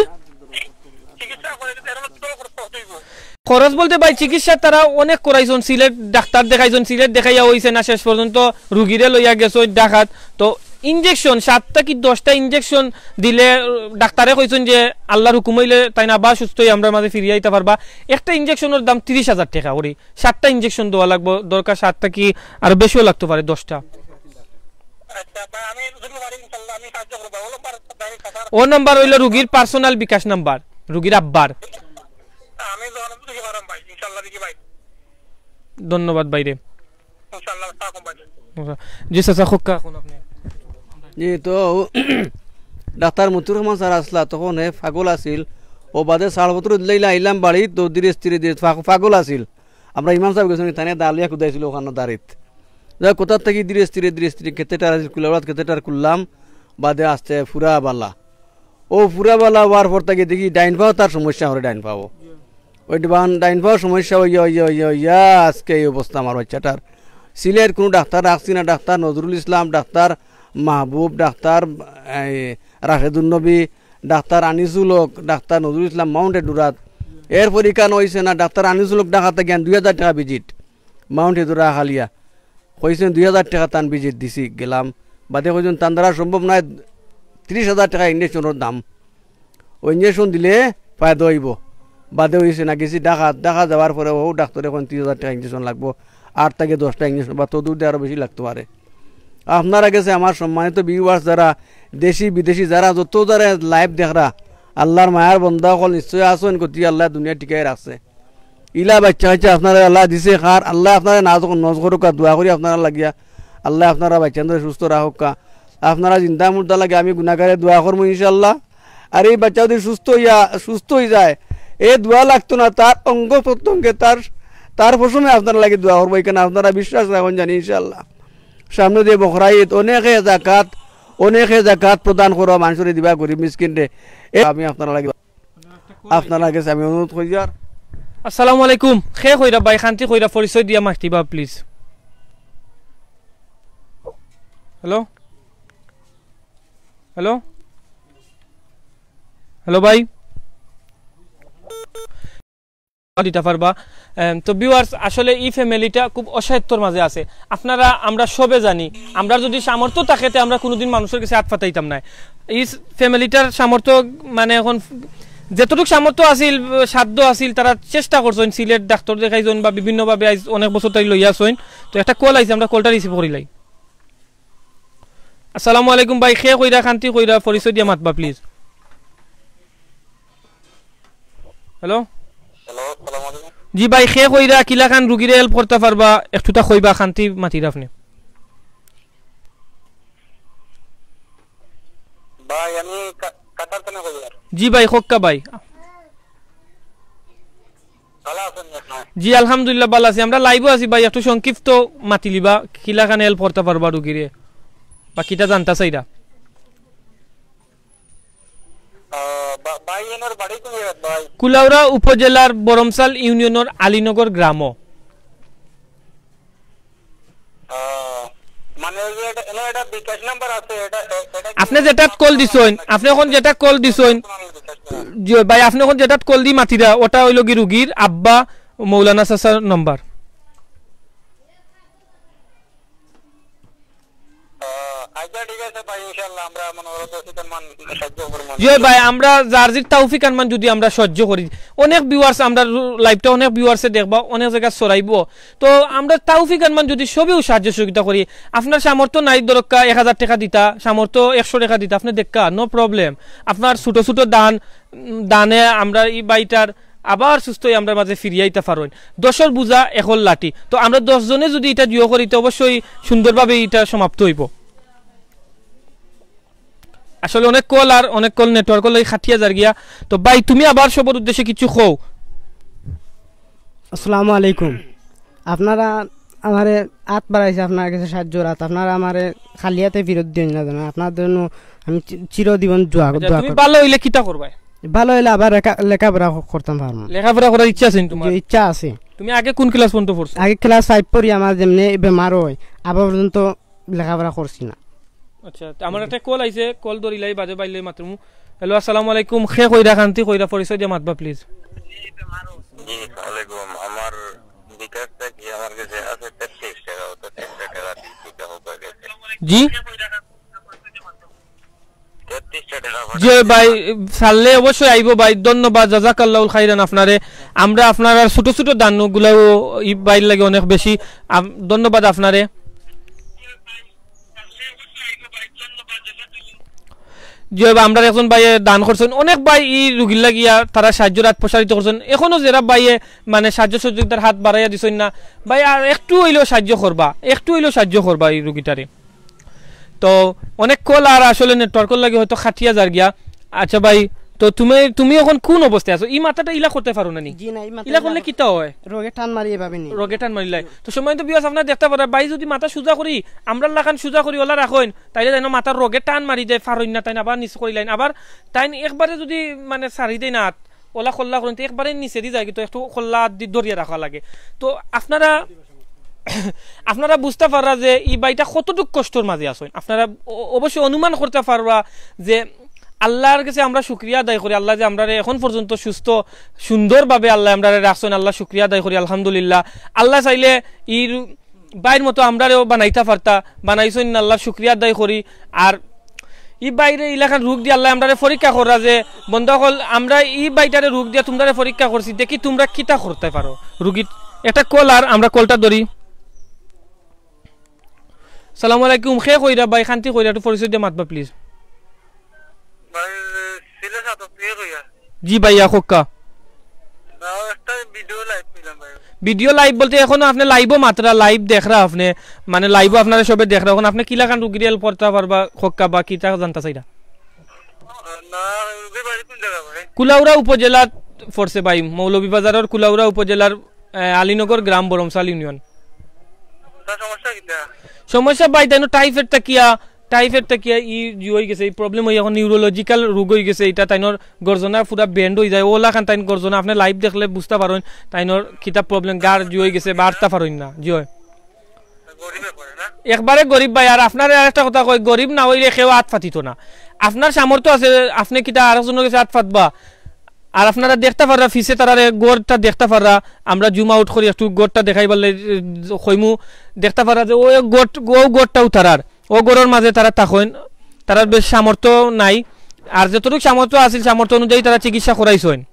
চিকিৎসা করে, এটা হলো তুলো করে, তুলো করে। খরচ বলতে ভাই, চিকিৎসা তারা অনেক করাইছইন, সিলেট ডাক্তার দেখাইছইন, সিলেট দেখাইয়া অইছে না, শেষ পর্যন্ত রুগীরে লইয়া গেছইন ঢাকাত। তো ইঞ্জেকশন, সাতটা কি দশটা ইঞ্জেকশন দিলে, ডাক্তারে কইছইন যে আল্লাহর হুকুম অইলে তাইন আবার সুস্থ অইয়া আমরার মাঝে ফিরিয়া আইতা পারবা। একটা ইঞ্জেকশনর দাম তিরিশ হাজার টেকা করি, সাতটা ইঞ্জেকশন দেওয়া লাগবো, দরকার সাতটা কি আরো বেশিও লাগতে পারে, দশটা। আচ্ছা, ভাই, আমি যদি পারি, ইনশাল্লাহ, আমি সাহায্য করবো। ও নাম্বার, ভাই, আমার কাকার ও নাম্বার অইলো রুগীর পার্সোনাল বিকাশ নাম্বার, রুগীর আব্বার। আমি যখন বুঝি পারাম ভাই, ইনশাল্লাহ দেখি ভাই। ধন্যবাদ ভাইরে। ইনশাল্লাহ, আসসালামু আলাইকুম ভাই। জি চাচা, কউক্কা এখন আপনে। জি, তো ডাক্তার মতিউর রহমান স্যার আসলা, তখন হে পাগল আছিল। ও বাদে ছাড়পত্র দিলাইলা আইলাম বাড়িত, তো ধীরে স্থিরে ধীরে পাগ-, পাগল আছিল। আমরা ইমাম সাহেব গেছইন, তানে দা লইয়া কুদাইছিল ওখানো দাড়িত। যাক, কোথার থাকি ধীরে স্থিরে, ধীরে স্থিরে catheter আছিল, কুলাউড়াত catheter খুললাম, বাদে আস্তে পুরা বালা। ও পুরা বালা অওয়ার পর থাকি দেখি ডাইন পাও তার সমস্যা করে, ডাইন পাও। ওই ডান, ডাইন পাও সমস্যা অইয়া, অইয়া, অইয়া, অইয়া, আজকে এই অবস্থা আমার বাচ্চাটার। সিলেট কোনো ডাক্তার রাখছি না, ডাক্তার নজরুল ইসলাম, ডাক্তার মাহবুব, ডাক্তার, এই, রাশেদুন নবী, ডাক্তার আনিসুল হক, ডাক্তার নজরুল ইসলাম মাউন্ট এডুরাত। এর পরীক্ষা অইছে না, ডাক্তার আনিসুল হক ঢাকা থাকি আন দুই হাজার টেকা ভিজিট। মাউন্ট এদুরা খালিয়া। কইছইন দুই হাজার টেকা তান ভিজিট দিছি, গেলাম। বাদে কইছইন তান দ্বারা সম্ভব নায়, তিরিশ হাজার টেকা ইঞ্জেকশনর দাম। ও ইঞ্জেকশন দিলে ফায়দা অইবো। বাদে অইছে না, গেছি ঢাকা, ঢাকা যাওয়ার পরে ও ডাক্তারে কইন তিরিশ হাজার টেকা ইঞ্জেকশন লাগবো, আট থাকি দশটা ইঞ্জেকশন বা তদুর দিয়ে আরো বেশি লাগতে পারে। আপনারা গেছে আমার সম্মানিত ভিউয়ার্স যারা দেশি বিদেশি যারা যত যারা লাইভ দেখরা, আল্লাহর মায়ার বন্দা অকল নিশ্চয় আছইন, গতি আল্লাহ দুনিয়া টিকাই রাখছে। ইলা বাচ্চা কাচ্চা আপনারা আল্লাহ দিছে, খার আল্লাহ আপনারা না যখন নজ করুক আর দোয়া করি আপনারা লাগিয়া, আল্লাহ আপনারা বাচ্চাদের সুস্থ রাখুক। আপনারা জিন্দা মুর্দা লাগে আমি গুনাহগারে দোয়া করবো ইনশাআল্লাহ। আর এই বাচ্চা যদি সুস্থ হইয়া, সুস্থ হয়ে যায়, এ দোয়া লাগতো না, তার অঙ্গ প্রত্যঙ্গে, তার, তার পশমে আপনারা লাগে দোয়া করবো। এখানে আপনারা বিশ্বাস রাখুন জানি ইনশাআল্লাহ। সামনে দিয়ে বখরা ঈদ, অনেকে জাকাত, অনেকে জাকাত প্রদান করা মানুষরে দিবা গরিব মিসকিনরে। এ আমি আপনারা লাগে, আপনারা গেছে আমি অনুরোধ করি আর। আসসালামু আলাইকুম। কে কইরা ভাই, খান্তি কইরা পরিচয় দিয়া মাতিবা প্লিজ। হ্যালো, হ্যালো, হ্যালো ভাই। দিতা পারবা। এম, তো ভিউয়ার্স, আসলে এই ফ্যামিলিটা খুব অসাধ্যর মাঝে আছে। আপনারা, আমরা সবে জানি, আমরা যদি সামর্থ্য থাকে, তে আমরা কোনোদিন মানুষের কাছে হাত পাতাইতাম না। এই স-, ফ্যামিলিটার সামর্থ্য, মানে, এখন যেতটুক সামর্থ্য আছিল, সাধ্য আছিল, তারা চেষ্টা করছইন, সিলেট ডাক্তার দেখাইছইন বা বিভিন্নভাবে আইজ অনেক বছর তাই লইয়া আছইন। তো একটা কল আইছে, আমরা কলটা রিসিভ করিলাই। আসসালামু আলাইকুম ভাই, কে কইরা, খান্তি কইরা, পরিচয় দিয়া মাতবা প্লিজ। হ্যালো। হ্যালো, আসসালামু আলাইকুম। জি ভাই, কে কইরা, কিলাখান রুগীরে হেল্প করতা পারবা, একটুতা কইবা, খান্তি মাতিরা আপনে। ভাই, আমি কা-, কাতার থানা কইয়ার। জি ভাই, কউক্কা ভাই। ভালা আছইন নি আপনে? জি, আলহামদুলিল্লাহ, ভালা আছি। আমরা লাইভও আছি ভাই, একটু সংক্ষিপ্ত মাতিলিবা, কিলাখান হেল্প করতা পারবা রুগীরে, বা কিতা জানতা চাইরা। আহ, বা-, ভাই, এনর বাড়ি কোন জায়গাত, ভাই? কুলাউড়া উপজেলার বরমসাল ইউনিয়নর আলীনগর গ্রামও। আহ, মানে, ওই যে এটা, এনে একটা বিকাশ নাম্বার আছে, এটা, এ-, এটা কি আপনি যেটাত কল দিছইন, আপনি এখন যেটা কল দিছইন, বিকাশ নাম্বার। জি ভাই, আপনি এখন যেটাত কল দি মাতিরা, ওটা অইলো কি রুগীর আব্বা মৌলানা চাচার নাম্বার। আহ, আচ্ছা, ঠিক আছে ভাই, ইনশাআল্লাহ আমরা মনে করো তৌফিক আনমান সাহায্য করবো। জি ভাই, আমরা যার যির তৌফিক আনমান যদি আমরা সাহায্য করি, অনেক ভিউয়ার্স, আমরা লাইভটা অনেক ভিউয়ার্সে দেখবা, অনেক জায়গা ছড়াইবো। তো আমরা তৌফিক আনমান যদি সবেউ সাহায্য সহযোগিতা করি, আপনার সামর্থ্য নাই দরকার এক হাজার টেকা দিতা, সামর্থ্য একশো টেকা দিতা, আপনে দেখা, নো প্রবলেম। আপনার ছোট ছোট দান, উম, দানে আমরা ই ভাইটার আবার সুস্থ অই আমরার মাঝে ফিরিয়া আইতা পারইন। দশর বুঝা একর লাঠি। তো আমরা দশ জনে যদি ইটা জিও করি, তো অবশ্যই সুন্দরভাবে ইটা সমাপ্ত অইবো। আসলে অনেক কল আর অনেক কল নেটওয়ার্কর লাগি কাটিয়া যার গিয়া। তো ভাই, তুমি আবার সবর উদ্দেশ্যে কিছু কও। আসসালামু আলাইকুম। আপনারা আমারে আত বাড়াইছে, আপনার কাছে সাহায্যর আত। আপনারা আমারে খালি আতে ফিরত দিন না যেন। আপনার জন্য আমি চি-, চিরজীবন দোয়া, আচ্ছা, দোয়া তুমি করব। ভালো অইলে কিতা করবায়? ভালো অইলে আবার লেখা-, লেখাপড়া ক-, করতাম পারমু। লেখাপড়া করার ইচ্ছা আছে নি তোমার? জি, ইচ্ছা আছে। তুমি আগে কোন ক্লাস পর্যন্ত পড়ছো? আগে ক্লাস ফাইভ পড়ি, আমার যেমনে বেমার অয়, আবার পর্যন্ত লেখাপড়া করছি না। আচ্ছা, তে আমার একটা কল আইছে, কল ধরিলাই বাদে বাইলে মাতমু। হ্যালো, আসসালামু আলাইকুম। কে কইরা, কান্তি কইরা, পরিচয় দিয়া মাতবা প্লিজ। জি, আসসালামু আলাইকুম। আমার বিকাশ থাকি আমার কাছে আছে তেত্রিশ টেকা, অর্থাৎ তেত্রিশ টেকা দিতে হবে গেছে। জি? তেত্রিশ টেকা জি ভাই, ছাড়লে অবশ্যই আইবো ভাই। ধন্যবাদ, জাযাকাল্লাহুল খাইরান আপনারে। আমরা আপনার আর ছোট ছোট দানগুলাও ই ভাইর লাগি অনেক বেশি আম-, ধন্যবাদ আপনারে। জি ভাই, আমরার একজন ভাইয়ে দান করছইন, অনেক ভাই ই রুগীর লাগিয়া তারা সাহায্যর আত প্রসারিত করছইন। এখনো যেরা ভাইয়ে মানে সাহায্য সহযোগিতার হাত বাড়াইয়া দিছইন না ভাই, আর একটু অইলেও সাহায্য করবা, একটু অইলেও সাহায্য করবা ই রুগীটারে। তো অনেক কল আর আসলে নেটওয়ার্কর লাগি হয়তো কাটিয়া যার গিয়া। আচ্ছা ভাই, তো তুমি, তুমি এখন কোন অবস্থায় আছো? ই মাথাটা ইলা করতে পারো না নি? জি না, ই মাথা ইলা ইলা করলে করতে কিতা অয়? রোগে টান মারি এভাবে নি। রোগে টান মারিলাই। তো সম্মানিত ভিউয়ার্স, আপনারা দেখতা পাররা, ভাই যদি মাথা সুজা করি, আমরার লাখান সুজা করি ওলা রাখইন, তাইলে যেন মাথার রোগে টান মারি দেয়, পারইন না, তাইন আবার নিচ করিলাইন। আবার তাইন একবারে যদি মানে ছাড়ি দেয় না আত, ওলা খোল্লা করইন, তো একবারে নিচেদি যায়, কিন্তু একটু খোল্লা আত দি ধরিয়া রাখা লাগে। তো আপনারা, আপনারা বুঝতা পাররা যে ই ভাইটা কতটুক কষ্টর মাঝে আছইন। আপনারা অ-, অবশ্যই অনুমান করতা পাররা যে আল্লাহর কাছে আমরা শুকরিয়া আদায় করি, আল্লাহ যে আমরারে এখন পর্যন্ত সুস্থ সুন্দরভাবে আল্লাহ আমরারে রাখছইন, আল্লাহ শুকরিয়া আদায় করি, আলহামদুলিল্লাহ। আল্লাহ চাইলে ই রু-, ভাইর মতো আমরারেও বানাইতা পারতা, বানাইছইন না, আল্লাহর শুকরিয়া আদায় করি। আর ই ভাইরে ইলাখান রোগ দিয়া আল্লাহ আমরারে পরীক্ষা কররা যে বন্দা অকল, আমরা ই ভাইটারে রোগ দিয়া তুমরারে পরীক্ষা করছি, দেখি তুমরা কিতা করতে পারো রুগীর। একটা কল আর আমরা কলটা ধরি। সালামু আলাইকুম, কে কইরা ভাই, কান্তি কইরা, একটু পরিচয় দিয়া মাতবা প্লিজ। ভাই, সিলেট সাতক থেকে কইয়া। জি ভাইয়া, কউক্কা। না, একটা ভিডিও লাইভ কইলাম ভাই। ভিডিও লাইভ বলতে এখনো আপনে লাইভও মাতরা, লাইভ দেখরা আপনে, মানে লাইভও আপনারা সবে দেখরা। এখন আপনে কিলাখান রুগীর help করতা পারবা কউক্কা বা কিতা জানতা চাইরা? না, রুগীর বাড়ি কোন জায়গা ভাই? কুলাউড়া উপজেলাত পড়ছে ভাই, মৌলভীবাজারর কুলাউড়া উপজেলার, আহ, আলীনগর গ্রাম, বরমসাল ইউনিয়ন। তার সমস্যা কিতা? সমস্যা ভাই, তাইন টাইফয়েড থাকিয়া, টাইফয়েড থাকিয়া ই, ই অই গেছে, ই problem অই, এখন নিউরোলজিক্যাল রোগ অই গেছে। ইটা তাইনর গর্জনা পুরা বেন্ড অই যায়, ওলাখান তাইন গর্জনা, আপনে লাইভ দেখলে বুঝতা পারইন, তাইনর কিতা problem, গার ই অই গেছে, বাড়তা পারইন না। জি অয়। গরিবে পড়ে না? একবারে গরিব ভাই। আর আপনারে আরেকটা কথা কই, গরিব না অইলে কেউ আত পাতিতো না। আপনার সামর্থ্য আছে, আপনে কিতা আরেকজনর গেছে আত পাতবা? আর আপনারা দেখতা পাররা, পিছে তারারে গরটা দেখতা পাররা, আমরা জুম আউট করি একটু, গরটা দেখাইবার লাগি, এ, কইমু, দেখতা পাররা যে ও গর, ও গরটাও তারার, ও গরর মাঝে তারা থাকইন, তারার বেশ সামর্থ্য নাই। আর যতটুক সামর্থ্য আছিল, সামর্থ্য অনুযায়ী তারা চিকিৎসা করাইছইন।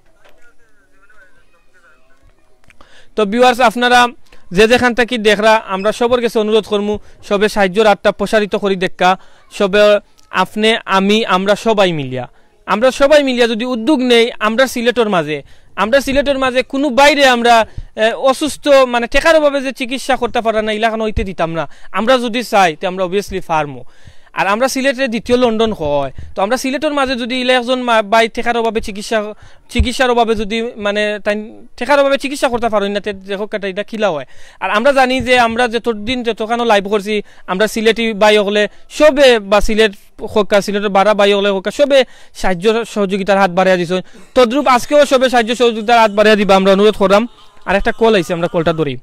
তো ভিউয়ার্স, আপনারা যে যেখান থাকি দেখরা, আমরা সবর গেছে অনুরোধ করমু, সবে সাহায্যর আতটা প্রসারিত করি দেখকা, সবে, আপনে, আমি, আমরা সবাই মিলিয়া, আমরা সবাই মিলিয়া যদি উদ্যোগ নেই, আমরা সিলেটর মাঝে, আমরা সিলেটর মাঝে কুনু ভাইরে আমরা, এ, অসুস্থ, মানে টেকার অভাবে যে চিকিৎসা করতা পাররা না, ইলাখান অইতে দিতাম না। আমরা যদি চাই, তে আমরা obviously পারমু। আর আমরা সিলেটরে দ্বিতীয় লন্ডন কয়, তো আমরা সিলেটর মাঝে যদি ইলা একজন মা-, ভাই টেকার অভাবে চিকিৎসা, চিকিৎসার অভাবে যদি মানে তাইন টেকার অভাবে চিকিৎসা করতা পারইন না, তে দেখউক্কা ইটা কিলা অয়। আর আমরা জানি যে আমরা যতদিন যতখানো লাইভ করছি, আমরা সিলেটি ভাই অকলে সবে বা সিলেট কউক্কা, সিলেটর বারা ভাই অকলে কউক্কা, সবে সাহায্য সহযোগিতার হাত বাড়াইয়া দিছইন। তদ্রূপ আজকেও সবে সাহায্য সহযোগিতার হাত বাড়াইয়া দিবা, আমরা অনুরোধ করলাম। আর একটা কল আইছে, আমরা কলটা ধরি।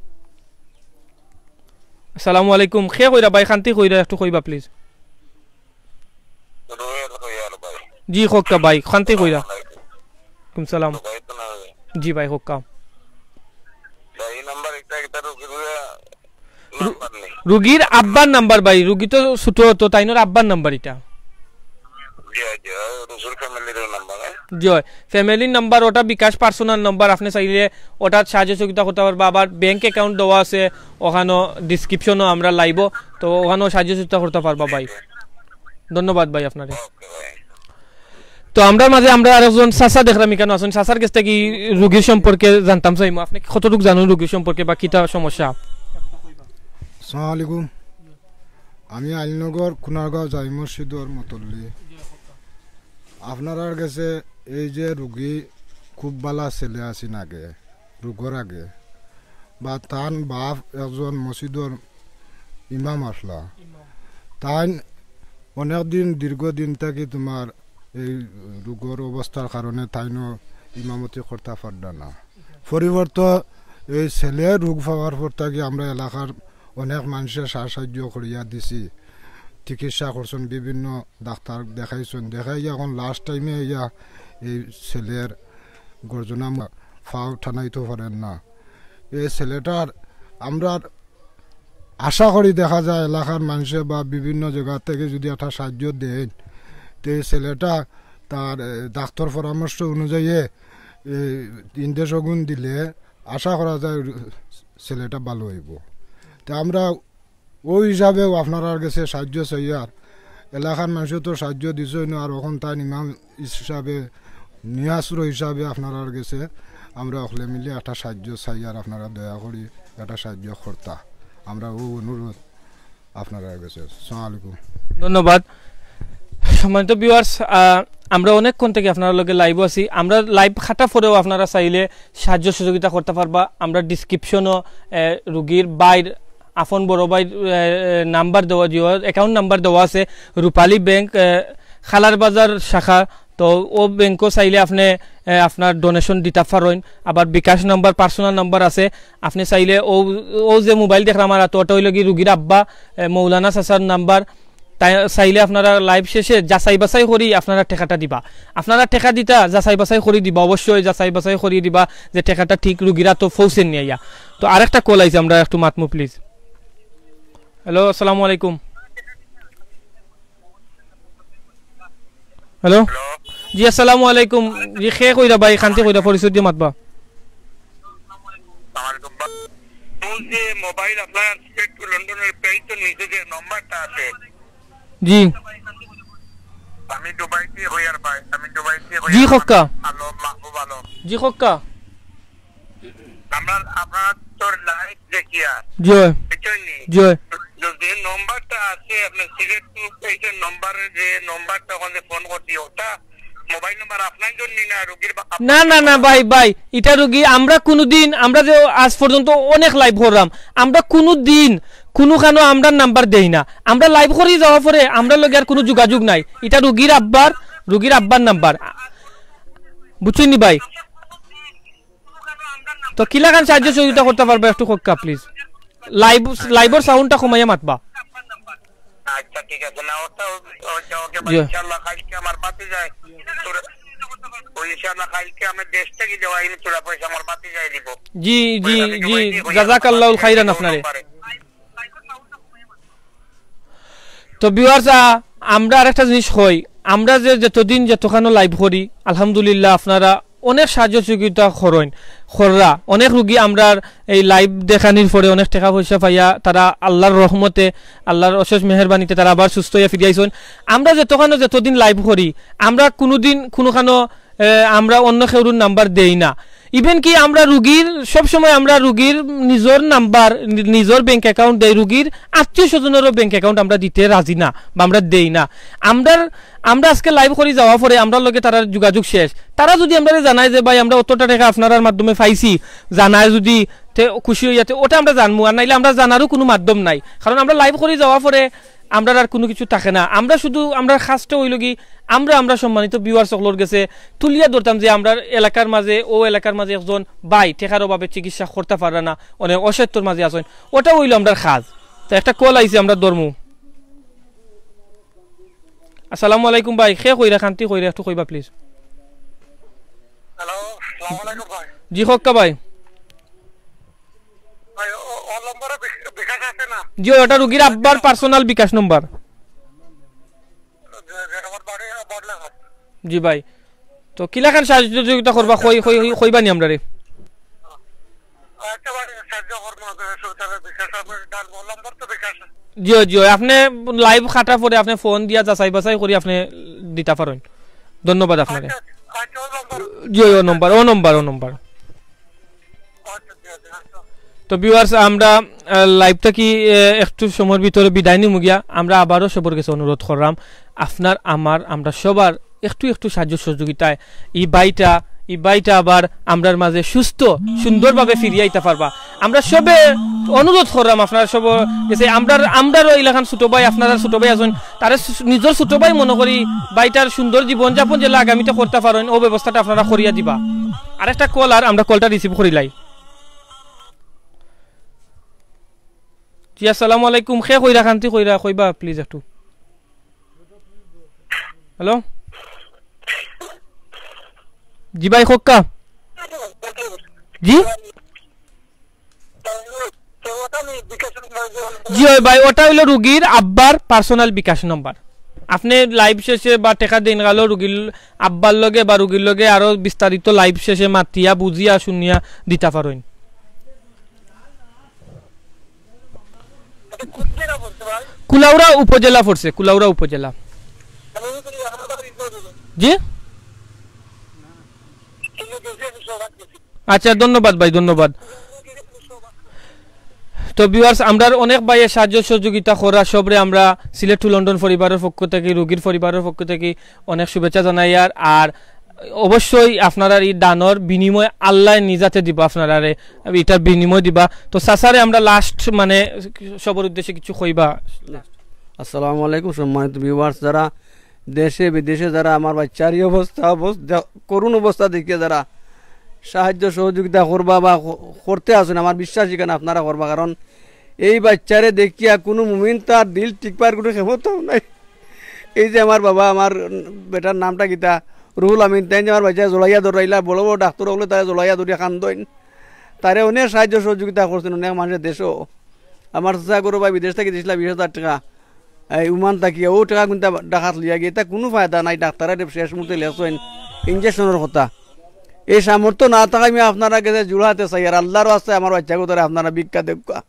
আসসালামু আলাইকুম, কে কইরা ভাই, কান্তি কইরা, একটু কইবা প্লিজ। রুয়েল কইয়ার ভাই। জি কউক্কা ভাই, কান্তি কইরা। আসসালামু আলাইকুম। ওয়ালাইকুম সালাম। তো ভাই তো না ভাই। জি ভাই কউক্কা। ভাই, এই নাম্বার একটা, একটা রুগীর রু-, নাম্বার নেই। রুগীর আব্বার নাম্বার ভাই, রুগী তো ছোট, তো তাইনর আব্বার নাম্বার ইটা। জি, জি, রুজুর ফ্যামিলির নাম্বার, হ্যাঁ? জি, ফ্যামিলির নাম্বার, ওটা বিকাশ পার্সোনাল নাম্বার, আপনি চাইলে ওটাত সাহায্য সহযোগিতা করতা পারবা। আবার ব্যাংক অ্যাকাউন্ট দেওয়া আছে ওখানো, ডেসক্রিপশনো আমরা লাইভও, তো ওখানো সাহায্য সহযোগিতা করতা পারবা ভাই। ধন্যবাদ ভাই আপনারে। ওকে ভাই। তো আমরার মাঝে আমরা আরেকজন চাচা দেখরাম ইখানো আছইন, চাচার গেছ থাকি রুগীর সম্পর্কে জানতাম চাইমু। আপনি কতটুক জানইন রুগীর সম্পর্কে বা কিতা সমস্যা? আসসালামু আলাইকুম। আমি আলীনগর কুনারগাঁও জামি মসজিদর মতল্লি। আপনারার গেছে এই যে রুগী খুব বালা ছেলে আছইন আগে, রুগর আগে, বা তান বাপ একজন মসজিদর ইমাম আছলা, তাইন অনেক দিন, দীর্ঘদিন থাকি তুমার এই রুগর অবস্থার কারণে তাইনও ইমামতি করতা পারলা না। পরিবর্ত এই ছেলে রুগ পাওয়ার পর থাকি আমরা এলাকার অনেক মানষে সাহায্য করিয়া দিছি, চিকিৎসা করছইন, বিভিন্ন ডাক্তার দেখাইছইন, দেখাইয়া এখন লাস্ট টাইমে আইয়া এই ছেলের গর্জনা মা-, ফাও টানাইতো পারের না। এই ছেলেটার আমরা আশা করি দেখা যায় এলাকার মানষে বা বিভিন্ন জাগা থাকি যদি একটা সাহায্য দেইন, তে এই ছেলেটা তার, এ, ডাক্তার পরামর্শ অনুযায়ী, এ, ইনজেকশন দিলে আশা করা যায় ছেলেটা ভালো অইবো। তে আমরা ওই হিসাবেও আপনারার গেছে সাহায্য চাইয়ার। এলাকার মানষে তো সাহায্য দিছইন, আর এখন তাইন ইমাম হিসাবে, নিয়াসুর হিসাবে আপনারার গেছে আমরা অকলে মিলি একটা সাহায্য চাইয়ার, আপনারা দয়া করি একটা সাহায্য করতা, আমরা ও অনুরোধ আপনারার গেছে। আসসালামু আলাইকুম। ধন্যবাদ। সম্মানিত ভিউয়ার্স, আহ, আমরা অনেকক্ষণ থাকি আপনারার লগে লাইভও আছি। আমরা লাইভ কাটা পরেও আপনারা চাইলে সাহায্য সহযোগিতা করতা পারবা। আমরা ডেসক্রিপশনো, আহ, রুগীর ভাইর, আপন বড় ভাইর, আহ, নাম্বার দেওয়া, জিও অ্যাকাউন্ট নাম্বার দেওয়া আছে, রূপালী ব্যাংক, আহ, খালার বাজার শাখা। তো ও ব্যাংকও চাইলে আপনে, আহ, আপনার ডোনেশন দিতা পারইন। আবার বিকাশ নাম্বার, পার্সোনাল নাম্বার আছে। আপনে চাইলে ও, ও যে মোবাইল দেখরা আমার হাতো, ওটা অইলো গি রুগীর আব্বা, আহ, মৌলানা চাচার নাম্বার। তাই চাইলে আপনারা লাইভ শেষে যাচাই বাছাই করি আপনারা টেকাটা দিবা। আপনারা টেকা দিতা, যাচাই বাছাই করি দিবা, অবশ্যই যাচাই বাছাই করি দিবা যে টেকাটা ঠিক রুগীর আতো পৌঁছের নি আইয়া। তো আরেকটা কল আইছে, আমরা একটু মাতমু প্লিজ। হ্যালো, আসসালামু আলাইকুম। হ্যালো। হ্যালো। জি, আসসালামু আলাইকুম। জি, কে কইরা ভাই, কান্দি কইরা, পরিচয় দিয়া মাতবা। আসসালামু আলাইকুম। কোন যে মোবাইল আপনার স্ট্রেট টু লন্ডনের পেজ তো নিচে যে নাম্বারটা আছে। জি। আমি দুবাই থেকে হইয়ার ভাই, আমি দুবাই থেকে জি, হইয়ার। খক্কা। আলম, মাহবুব আলম। জি, খক্কা। আমরা আপনার তোর লাইভ দেখিয়া। জি। বুঝছইন নি? জি। যে নাম্বারটা আছে আপনার সিলেট টু পেজের নাম্বারে যে নাম্বারটা ওখানে ফোন করছি, ওটা মোবাইল নাম্বার আপনার জন্য না, রুগীর বা-, না, না, না, ভাই, ভাই, ইটা রুগী আমরা কুনুদিন, আমরা যে আজ পর্যন্ত অনেক লাইভ করলাম, আমরা কুনুদিন কুনুখানো আমরা নাম্বার দেই না। আমরা লাইভ করি যাওয়া পরে আমরার লগে আর কুনু যোগাযোগ নাই। ইটা রুগীর আব্বার, রুগীর আব্বার নাম্বার। বুঝছইন নি ভাই? তো কিলাখান সাহায্য সহযোগিতা করতা পারবা একটু কউক্কা প্লিজ। লাইভ, লাইভর সাউন্ডটা কমাইয়া মাতবা। আচ্ছা, ঠিক আছে। না, ওটা, ওটা, ওকে, জি। ইনশাআল্লাহ, কালকে আমার বাতি যায়। তোরা, ওই ইনশাআল্লাহ, কালকে আমি দেশ থেকে যাওয়া, এই তোরা পয়সা আমার বাতি যায় দিব। জি, জি, ওই আমি জি, দুবাই থেকে ওই জাযাকাল্লাহুল খাইরান আপনারে। নম্বরে। তো ভিউয়ার্স, আ, আমরা আরেকটা জিনিস কই, আমরা যে যতদিন যতখানো লাইভ করি, আলহামদুলিল্লাহ, আপনারা অনেক সাহায্য সহযোগিতা করইন, কররা। অনেক রুগী আমরার এই লাইভ দেখানির পরে অনেক টেকা পয়সা পাইয়া তারা আল্লাহর রহমতে, আল্লাহর অশেষ মেহেরবানিতে তারা আবার সুস্থ অইয়া ফিরিয়া আইছইন। আমরা যতখানো যতদিন লাইভ করি, আমরা কুনুদিন কুনুখানো, এ, আমরা অন্য কেউরুর নাম্বার দেই না। Even কি আমরা রুগীর, সবসময় আমরা রুগীর নিজর নাম্বার, নি-, নিজর ব্যাংক অ্যাকাউন্ট দেই, রুগীর আত্মীয় স্বজনেরও ব্যাংক অ্যাকাউন্ট আমরা দিতে রাজি না বা আমরা দেই না। আমরার, আমরা আজকে লাইভ করি যাওয়া পরে আমরার লগে তারার যোগাযোগ শেষ। তারা যদি আমরারে জানায় যে, "ভাই, আমরা অতটা টেকা আপনারার মাধ্যমে পাইছি", জানায় যদি, তে খুশি অইয়া, তে ওটা আমরা জানমু, আর নাইলে আমরা জানারও কুনু মাধ্যম নাই। কারণ আমরা লাইভ করি যাওয়া পরে আমরার আর কুনু কিছু থাকে না। আমরা শুধু, আমরার কাজটা অইলো কি, আমরা, আমরা সম্মানিত ভিউয়ার্স অকলর গেছে তুলিয়া ধরতাম যে আমরার এলাকার মাঝে, ও এলাকার মাঝে একজন ভাই টেকার অভাবে চিকিৎসা করতা পাররা না, অনেক অসত্যর মাঝে আছইন, ওটা অইলো আমরার কাজ। তো একটা কল আইছে, আমরা ধরমু। আসসালামু আলাইকুম ভাই, কে কইরা, কান্দি কইরা, একটু কইবা প্লিজ। হ্যালো, আসসালামু আলাইকুম ভাই। জি, কউক্কা ভাই। ভাই, ও, ও নম্বরে বিক-, বিকাশ আছে না? জি, ওটা রুগীর আব্বার পার্সোনাল বিকাশ নম্বর। জি ভাই, তো কিলাখান সাহায্য সহযোগিতা করবা, কই কই কই- কইবা নি আমরারে? একেবারে সাহায্য করবো, আপনার সুবিধার বিকাশ, আপনার ডান নম্বর তো বিকাশ। জি অয়, জি অয়, আপনি লাইভ কাটার পরে আপনি ফোন দিয়া যাচাই বাছাই করি আপনি দিতা পারেন। ধন্যবাদ আপনারে। আচ্ছা, আচ্ছা, ও নম্বর। জি অয়, ও নম্বর, ও নম্বর, ও নম্বর। আচ্ছা, ঠিক আছে, আচ্ছা। তো ভিউয়ার্স, আমরা আহ, লাইভটা কি আহ, একটু সময়র ভিতরে বিদায় নিমু গিয়া। আমরা আবারও সবর গেছে অনুরোধ করলাম, আপনার আমার আমরা সবার একটু একটু সাহায্য সহযোগিতায় ই ভাইটা ই ভাইটা আবার আমরার মাঝে সুস্থ সুন্দরভাবে ফিরিয়া আইতা পারবা। আমরা সবে অনুরোধ করলাম আপনারা সব গেছে, আমরার আমরারও এলাকান ছোট ভাই, আপনারার ছোট ভাই আছেন, তারে সু- নিজর ছোট ভাই মনে করি, ভাইটার সুন্দর জীবনযাপন যেলা আগামীতে করতা পারেন, ও ব্যবস্থাটা আপনারা করিয়া দিবা। আর একটা কল, আর আমরা কলটা রিসিভ করিলাই। জি, আসসালামু আলাইকুম। খে কইরা, খান্তি কইরা, কইবা প্লিজ একটু। হ্যালো, জি ভাই, খোক্কা। জি, জি অয় ভাই, ওটা হইলো রুগীর আব্বার পার্সোনাল বিকাশ নম্বর। আপনি লাইভ শেষে বা টেকা দিন গেল রুগীর আব্বার লগে বা রুগীর লগে আরো বিস্তারিত লাইভ শেষে মাতিয়া বুঝিয়া শুনিয়া দিতা পারেন। কুলাউড়া উপজেলা পড়ছে, কুলাউড়া উপজেলা। জি, আচ্ছা, ধন্যবাদ ভাই, ধন্যবাদ। তো ভিউয়ার্স, আমরার অনেক ভাইয়ে সাহায্য সহযোগিতা করা সবরে আমরা সিলেট টু লন্ডন পরিবারের পক্ষ থাকি, রুগীর পরিবারের পক্ষ থাকি অনেক শুভেচ্ছা জানাই। আর আর অবশ্যই আপনারার ই দানর বিনিময় আল্লায় নিজ আতে দিবা, আপনারারে ইটার বিনিময় দিবা। তো চাচারে আমরা লাস্ট মানে সবর উদ্দেশ্যে কিছু কইবা? আসসালামু আলাইকুম সম্মানিত ভিউয়ার্স, যারা দেশে বিদেশে যারা আমার বাচ্চার এই অবস্থা, অবস্থা, করুণ অবস্থা দেখিয়া যারা সাহায্য সহযোগিতা করবা বা ক- করতে আছেন, আমার বিশ্বাস এখানে আপনারা করবা, কারণ এই বাচ্চারে দেখিয়া কোনো মুমিন তার দিল টিকবার কোনো ক্ষমতাও নাই। এই যে আমার বাবা, আমার বেটার নামটা কিতা, রুহুল আমিন, তাইন যে আমার বাচ্চা জড়াইয়া ধরাইলা, বড় বড় ডাক্তার হকলে তারা জড়াইয়া ধরিয়া কান্দইন, তারে অনেক সাহায্য সহযোগিতা করছেন অনেক মানুষের দেশও। আমার চাচা গরু ভাই বিদেশ থাকি দিছিলা বিশ হাজার টেকা, এই উমান থাকিয়া ও টেকা কিন্তু ঢাকাত লইয়া গিয়া, এটা কোনো ফায়দা নাই। ডাক্তারে শেষ মুহূর্তে লেখছেন ইঞ্জেকশনের কথা। এই সামর্থ্য না থাকায় আমি আপনারা গেছে জোড়হাতে চাই, আর আল্লাহর ওয়াস্তে আমার বাচ্চা কোথায় আপনারা ভিক্ষা দেউক্কা।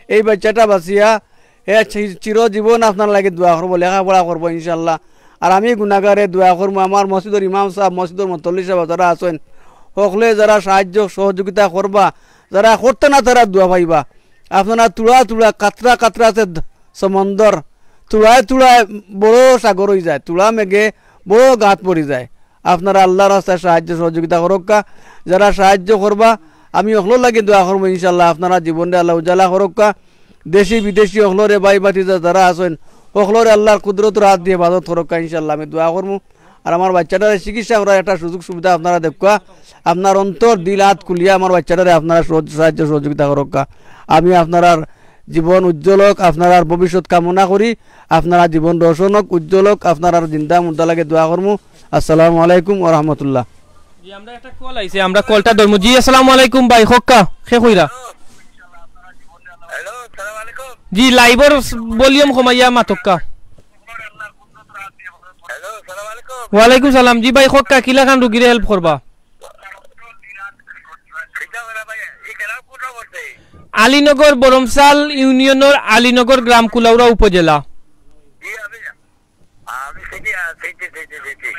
এই বাচ্চাটা বাঁচিয়া হে চি- চিরজীবন আপনার লাগি দোয়া করবো, লেখাপড়া করবো ইনশাল্লাহ। আর আমি গুনাগারে দোয়া করবো, আমার মসজিদর ইমাম সাহেব, মসজিদর মুতল্লি সাহেব যারা আছেন, হকলে যারা সাহায্য সহযোগিতা করবা, যারা করতে না তারা দোয়া পাইবা। আপনারা তুড়া তুড়া, কাতরা কাতরা আছে দ- সমন্দর, তুড়ায় তুড়ায় বড় সাগর হয়ে যায়, তুড়া মেঘে বড় গাঁত পড়ি যায়। আপনারা আল্লাহর রাস্তায় সাহায্য সহযোগিতা করুক্কা। যারা সাহায্য করবা, আমি হকলর লাগি দোয়া করবো ইনশাল্লাহ। আপনারা জীবনরে আল্লাহ উজালা করুক্কা। দেশি বিদেশি হকলরে ভাই ভাতিজা যারা আছেন, হকলরে আল্লাহর কুদরতর হাত দিয়ে হেফাজত করুক্কা ইনশাল্লাহ। আমি দোয়া করবো। আর আমার বাচ্চাটারে চিকিৎসা করার একটা সুযোগ সুবিধা আপনারা দেউক্কা। আপনার অন্তর দিল হাত খুলিয়া আমার বাচ্চাটারে আপনারা সহজ- সাহায্য সহযোগিতা করুক্কা। আমি আপনারার জীবন উজ্জ্বল হোক, আপনারার ভবিষ্যৎ কামনা করি। আপনারা জীবন রোশন হোক, উজ্জ্বল হোক, আপনারার জিন্দা মুর্দা লাগি দোয়া করমু। আসসালামু আলাইকুম ওয়া রাহমাতুল্লাহ। জি, আমরা একটা কল আইছে, আমরা কলটা ধরমু। জি, আসসালামু আলাইকুম ভাই, খোক্কা, খে কইরা? হ্যালো, সালাম আলাইকুম। জি, লাইভর ভলিউম কমাইয়া মাতোক্কা। হ্যালো, সালাম আলাইকুম। ওয়ালাইকুম সালাম। জি ভাই, খোক্কা, কিলাখান রুগীরে হেল্প করবা? আলীনগর, বরমসাল ইউনিয়নর আলীনগর গ্রাম, কুলাউড়া উপজেলা। জি, আমি, আমি সেটি, আ, সেটি, সেটি, সেটি।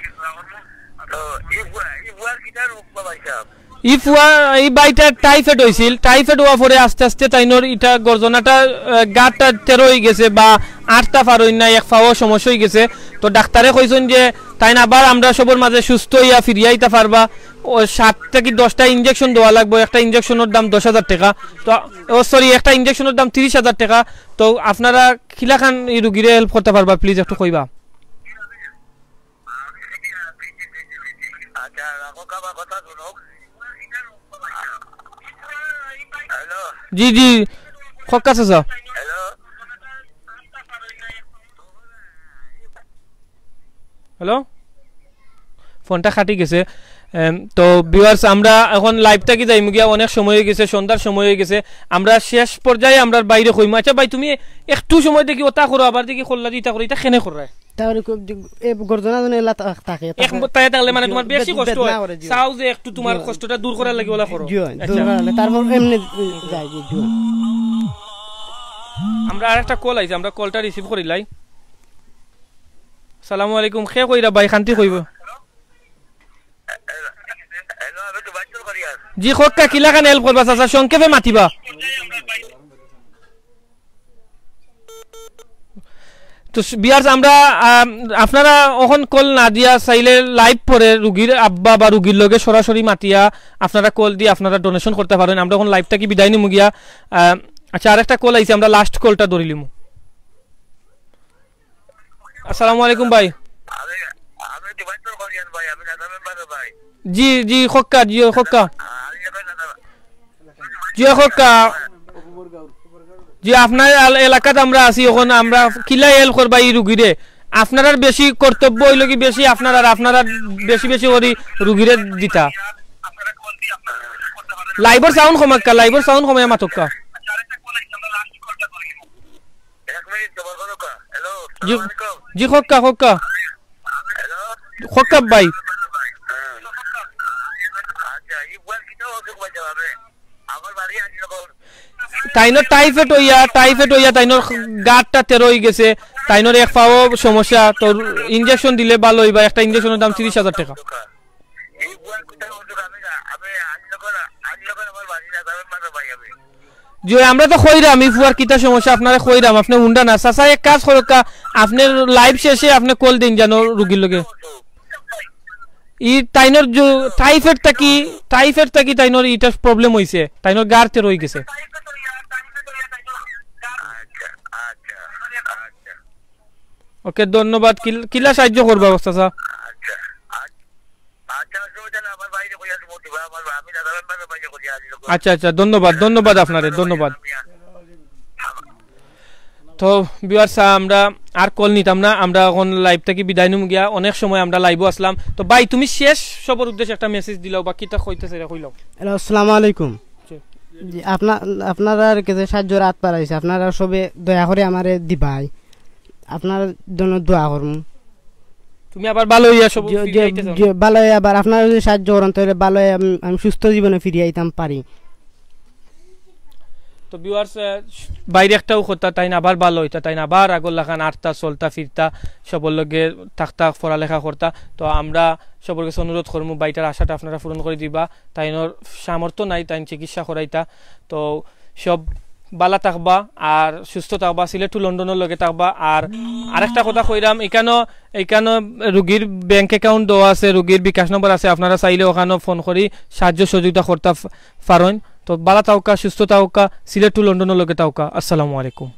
তো, ই ফুয়া, ই ফুয়ার কিতা রোগ বা ভাই সাহেব? ই ফুয়া, ই ভাইটার টাইফয়েড হইছিল। টাইফয়েড হওয়ার পরে আস্তে আস্তে তাইনর ইটা গর্জনাটা, আহ, গাঁটটা তেরো হয়ে গেছে বা আটটা পার হই না, এক পাও সমস্যা হয়ে গেছে। তো ডাক্তারে কইছেন যে তাইন আবার আমরা সবর মাঝে সুস্থ হইয়া ফিরিয়া আইতা পারবা। ও সাত থেকে দশটা ইঞ্জেকশন দেওয়া লাগবো, একটা ইঞ্জেকশনের দাম দশ হাজার টাকা। তো, ও সরি, একটা ইঞ্জেকশনের দাম তিরিশ হাজার টাকা। তো আপনারা কিলাখান এই রুগীরে হেল্প করতে পারবা, প্লিজ একটু কইবা। আচ্ছা, রাখো, কাবা কথা শুনো। হ্যালো। জি, জি, খোক্কা চাচা। হ্যালো। হ্যালো, ফোনটা কাটি গেছে। এম, তো ভিউয়ার্স, আমরা এখন লাইভ থাকি যাইমু গিয়া, অনেক সময় অই গেছে, সন্ধ্যার সময় অই গেছে। আমরা শেষ পর্যায়ে আমরার ভাইরে কইমু। আচ্ছা ভাই, তুমি একটু সময় দেখি ওটা করো, আবার দেখি কল্লা দিতা করো, ইটা কেনে কররায়? তারপরে খুব যে-, এ গর্দনা যেন এলা থা-, থাকে, এক তারপরে ব-, তাই থাকলে মানে তোমার বে-, বেশি বেদ-, কষ্ট বেদনা অয়। করে, জি। চাও যে একটু তোমার জি। কষ্টটা দূর করার লাগি ওলা করো। জি, আচ্ছা। দূর করার লাগি। তারপর এমনি যায়, জি, জি। আমরা আরেকটা কল আইছে, আমরা কলটা রিসিভ করিলাই। সালামু আলাইকুম, কে কইরা ভাই, খান্তি কইব? হ্যালো, আমি তো বাইচুল করিয়ার। জি, কউক্কা, কিলাখান হেল্প করবা চাচা, সংক্ষেপে মাতিবা। তো ভিউয়ার্স, আমরা, আম, আপনারা অখন কল না দিয়া চাইলে লাইভ পরে রুগীর আব্বা বা রুগীর লগে সরাসরি মাতিয়া আপনারা কল দি আপনারা ডোনেশন করতা পারইন। আমরা অখন লাইভ থাকি বিদায় নিমু গিয়া। আম, আচ্ছা, আরেকটা কল আইছে, আমরা লাস্ট কলটা ধরিলিমু। আসসালামু আলাইকুম ভাই। আমি, আমি তো বাইচুল করিয়ার ভাই, আমি নাজা মেম্বারর ভাই। জি, জি, কউক্কা, জি, কউক্কা। আমি এখন নাজা জি, কউক্কা। জি, আপনার এল-, এলাকাত আমরা আছি, অখন আমরা কিলা হেল্প করবা ই রুগীরে। আপনারার বেশি কর্তব্য অইলো কি বেশি আপনারার, আপনারার বেশি বেশি করি রুগীরে দিতা। লাইভর সাউন্ড কমাউক্কা, লাইভর সাউন্ড কমাইয়া মাতউক্কা। এক মিনিট, তোমার কোনো কা-, হ্যালো, জি, সালাম আলাইকুম। জি, কউক্কা, কউক্কা। হ্যালো? কউক্কা ভাই। আচ্ছা, ই বুয়ার কিতা অসুখ পাইছে ভাবে? আমার বাড়ি আজ যখন তাইনর টাইফয়েড অইয়া, টাইফয়েড অইয়া তাইনর গারটা তেরো অই গেছে, তাইনর এক পাও সমস্যা, তো ইনজেকশন দিলে ভালো অইবা, একটা ইনজেকশনর দাম তিরিশ হাজার টেকা। এই বুয়ার কিতা অসুখ আমি না, আমি আজ যখন, আজ যখন আমার বাড়ি না, যাবেন মানে ভাই আমি। জি, আমরা তো কইরাম, ই ফুয়ার কিতা সমস্যা, আপনারে কইরাম, আপনে হুনরা না। চাচা, এক কাজ করউক্কা, আপনে লাইভ শেষে আপনে কল দেইন জানো রুগীর লগে। ই তাইনর যে টাইফয়েড থাকি, টাইফয়েড থাকি তাইনর ইটা প্রবলেম অইছে, তাইনর গারতে রই গেছে। ওকে, ধন্যবাদ। কিল-, কিলা সাহায্য করবা, চাচা? আচ্ছা, আচ্ছা, অসুবিধা নাই, আমার বাইরে কইয়া দিব, দিবা, আমার, আমি দাদা মেম্বারের বাইরে কইয়া আনি লোক। আচ্ছা, আচ্ছা, ধন্যবাদ, ধন্যবাদ আপনারে, ধন্যবাদ। আমি আর তো ভিউয়ার্স, আমরা আর কল নিতাম না, আমরা অখন লাইভ থাকি বিদায় নিমু গিয়া। অনেক সময় আমরা লাইভও আসলাম। তো ভাই, তুমি শেষ সবর উদ্দেশ্যে একটা মেসেজ দিলাও বা কিতা কইতে চাইরা কইলাও। হ্যালো, আসসালামু আলাইকুম। জি। জি, আপনা-, আপনারার কাছে সাহায্যর আত বাড়াইছে, আপনারা সবে দয়া করি আমারে দিবাই, আপনারার জন্য দোয়া করমু। তুমি আবার ভালো অইয়া সব যে, ফিরে যে, আইতে চাও? যে ভালো অইয়া আবার আপনারা যদি সাহায্য করেন, তাহলে ভালো অইয়া আমি, আমি সুস্থ জীবনে ফিরে আইতাম পারি। তো ভিউয়ার্স, আহ, বাইরে একটাও কথা, তাইন আবার ভালো অইতা, তাইন আবার আগর লাখান আটতা, চলতা, ফিরতা, সবর লগে থাকতা, পড়ালেখা করতা। তো আমরা সবর কাছে অনুরোধ করমু, ভাইটার আশাটা আপনারা পূরণ করি দিবা। তাইনর সামর্থ্য নাই, তাইন চিকিৎসা করাইতা। তো সব ভালা থাকবা আর সুস্থ থাকবা, সিলেট টু লন্ডনর লগে থাকবা। আর আরেকটা কথা কইরাম, এখানো, এখানো রুগীর ব্যাংক অ্যাকাউন্ট দেওয়া আছে, রুগীর বিকাশ নম্বর আছে, আপনারা চাইলে ওখানো ফোন করি সাহায্য সহযোগিতা করতা ফ-, পারইন। তো ভালা থাকউক্কা, সুস্থ থাকউক্কা, সিলেট টু লন্ডনর লগে থাকউক্কা। আসসালামু আলাইকুম।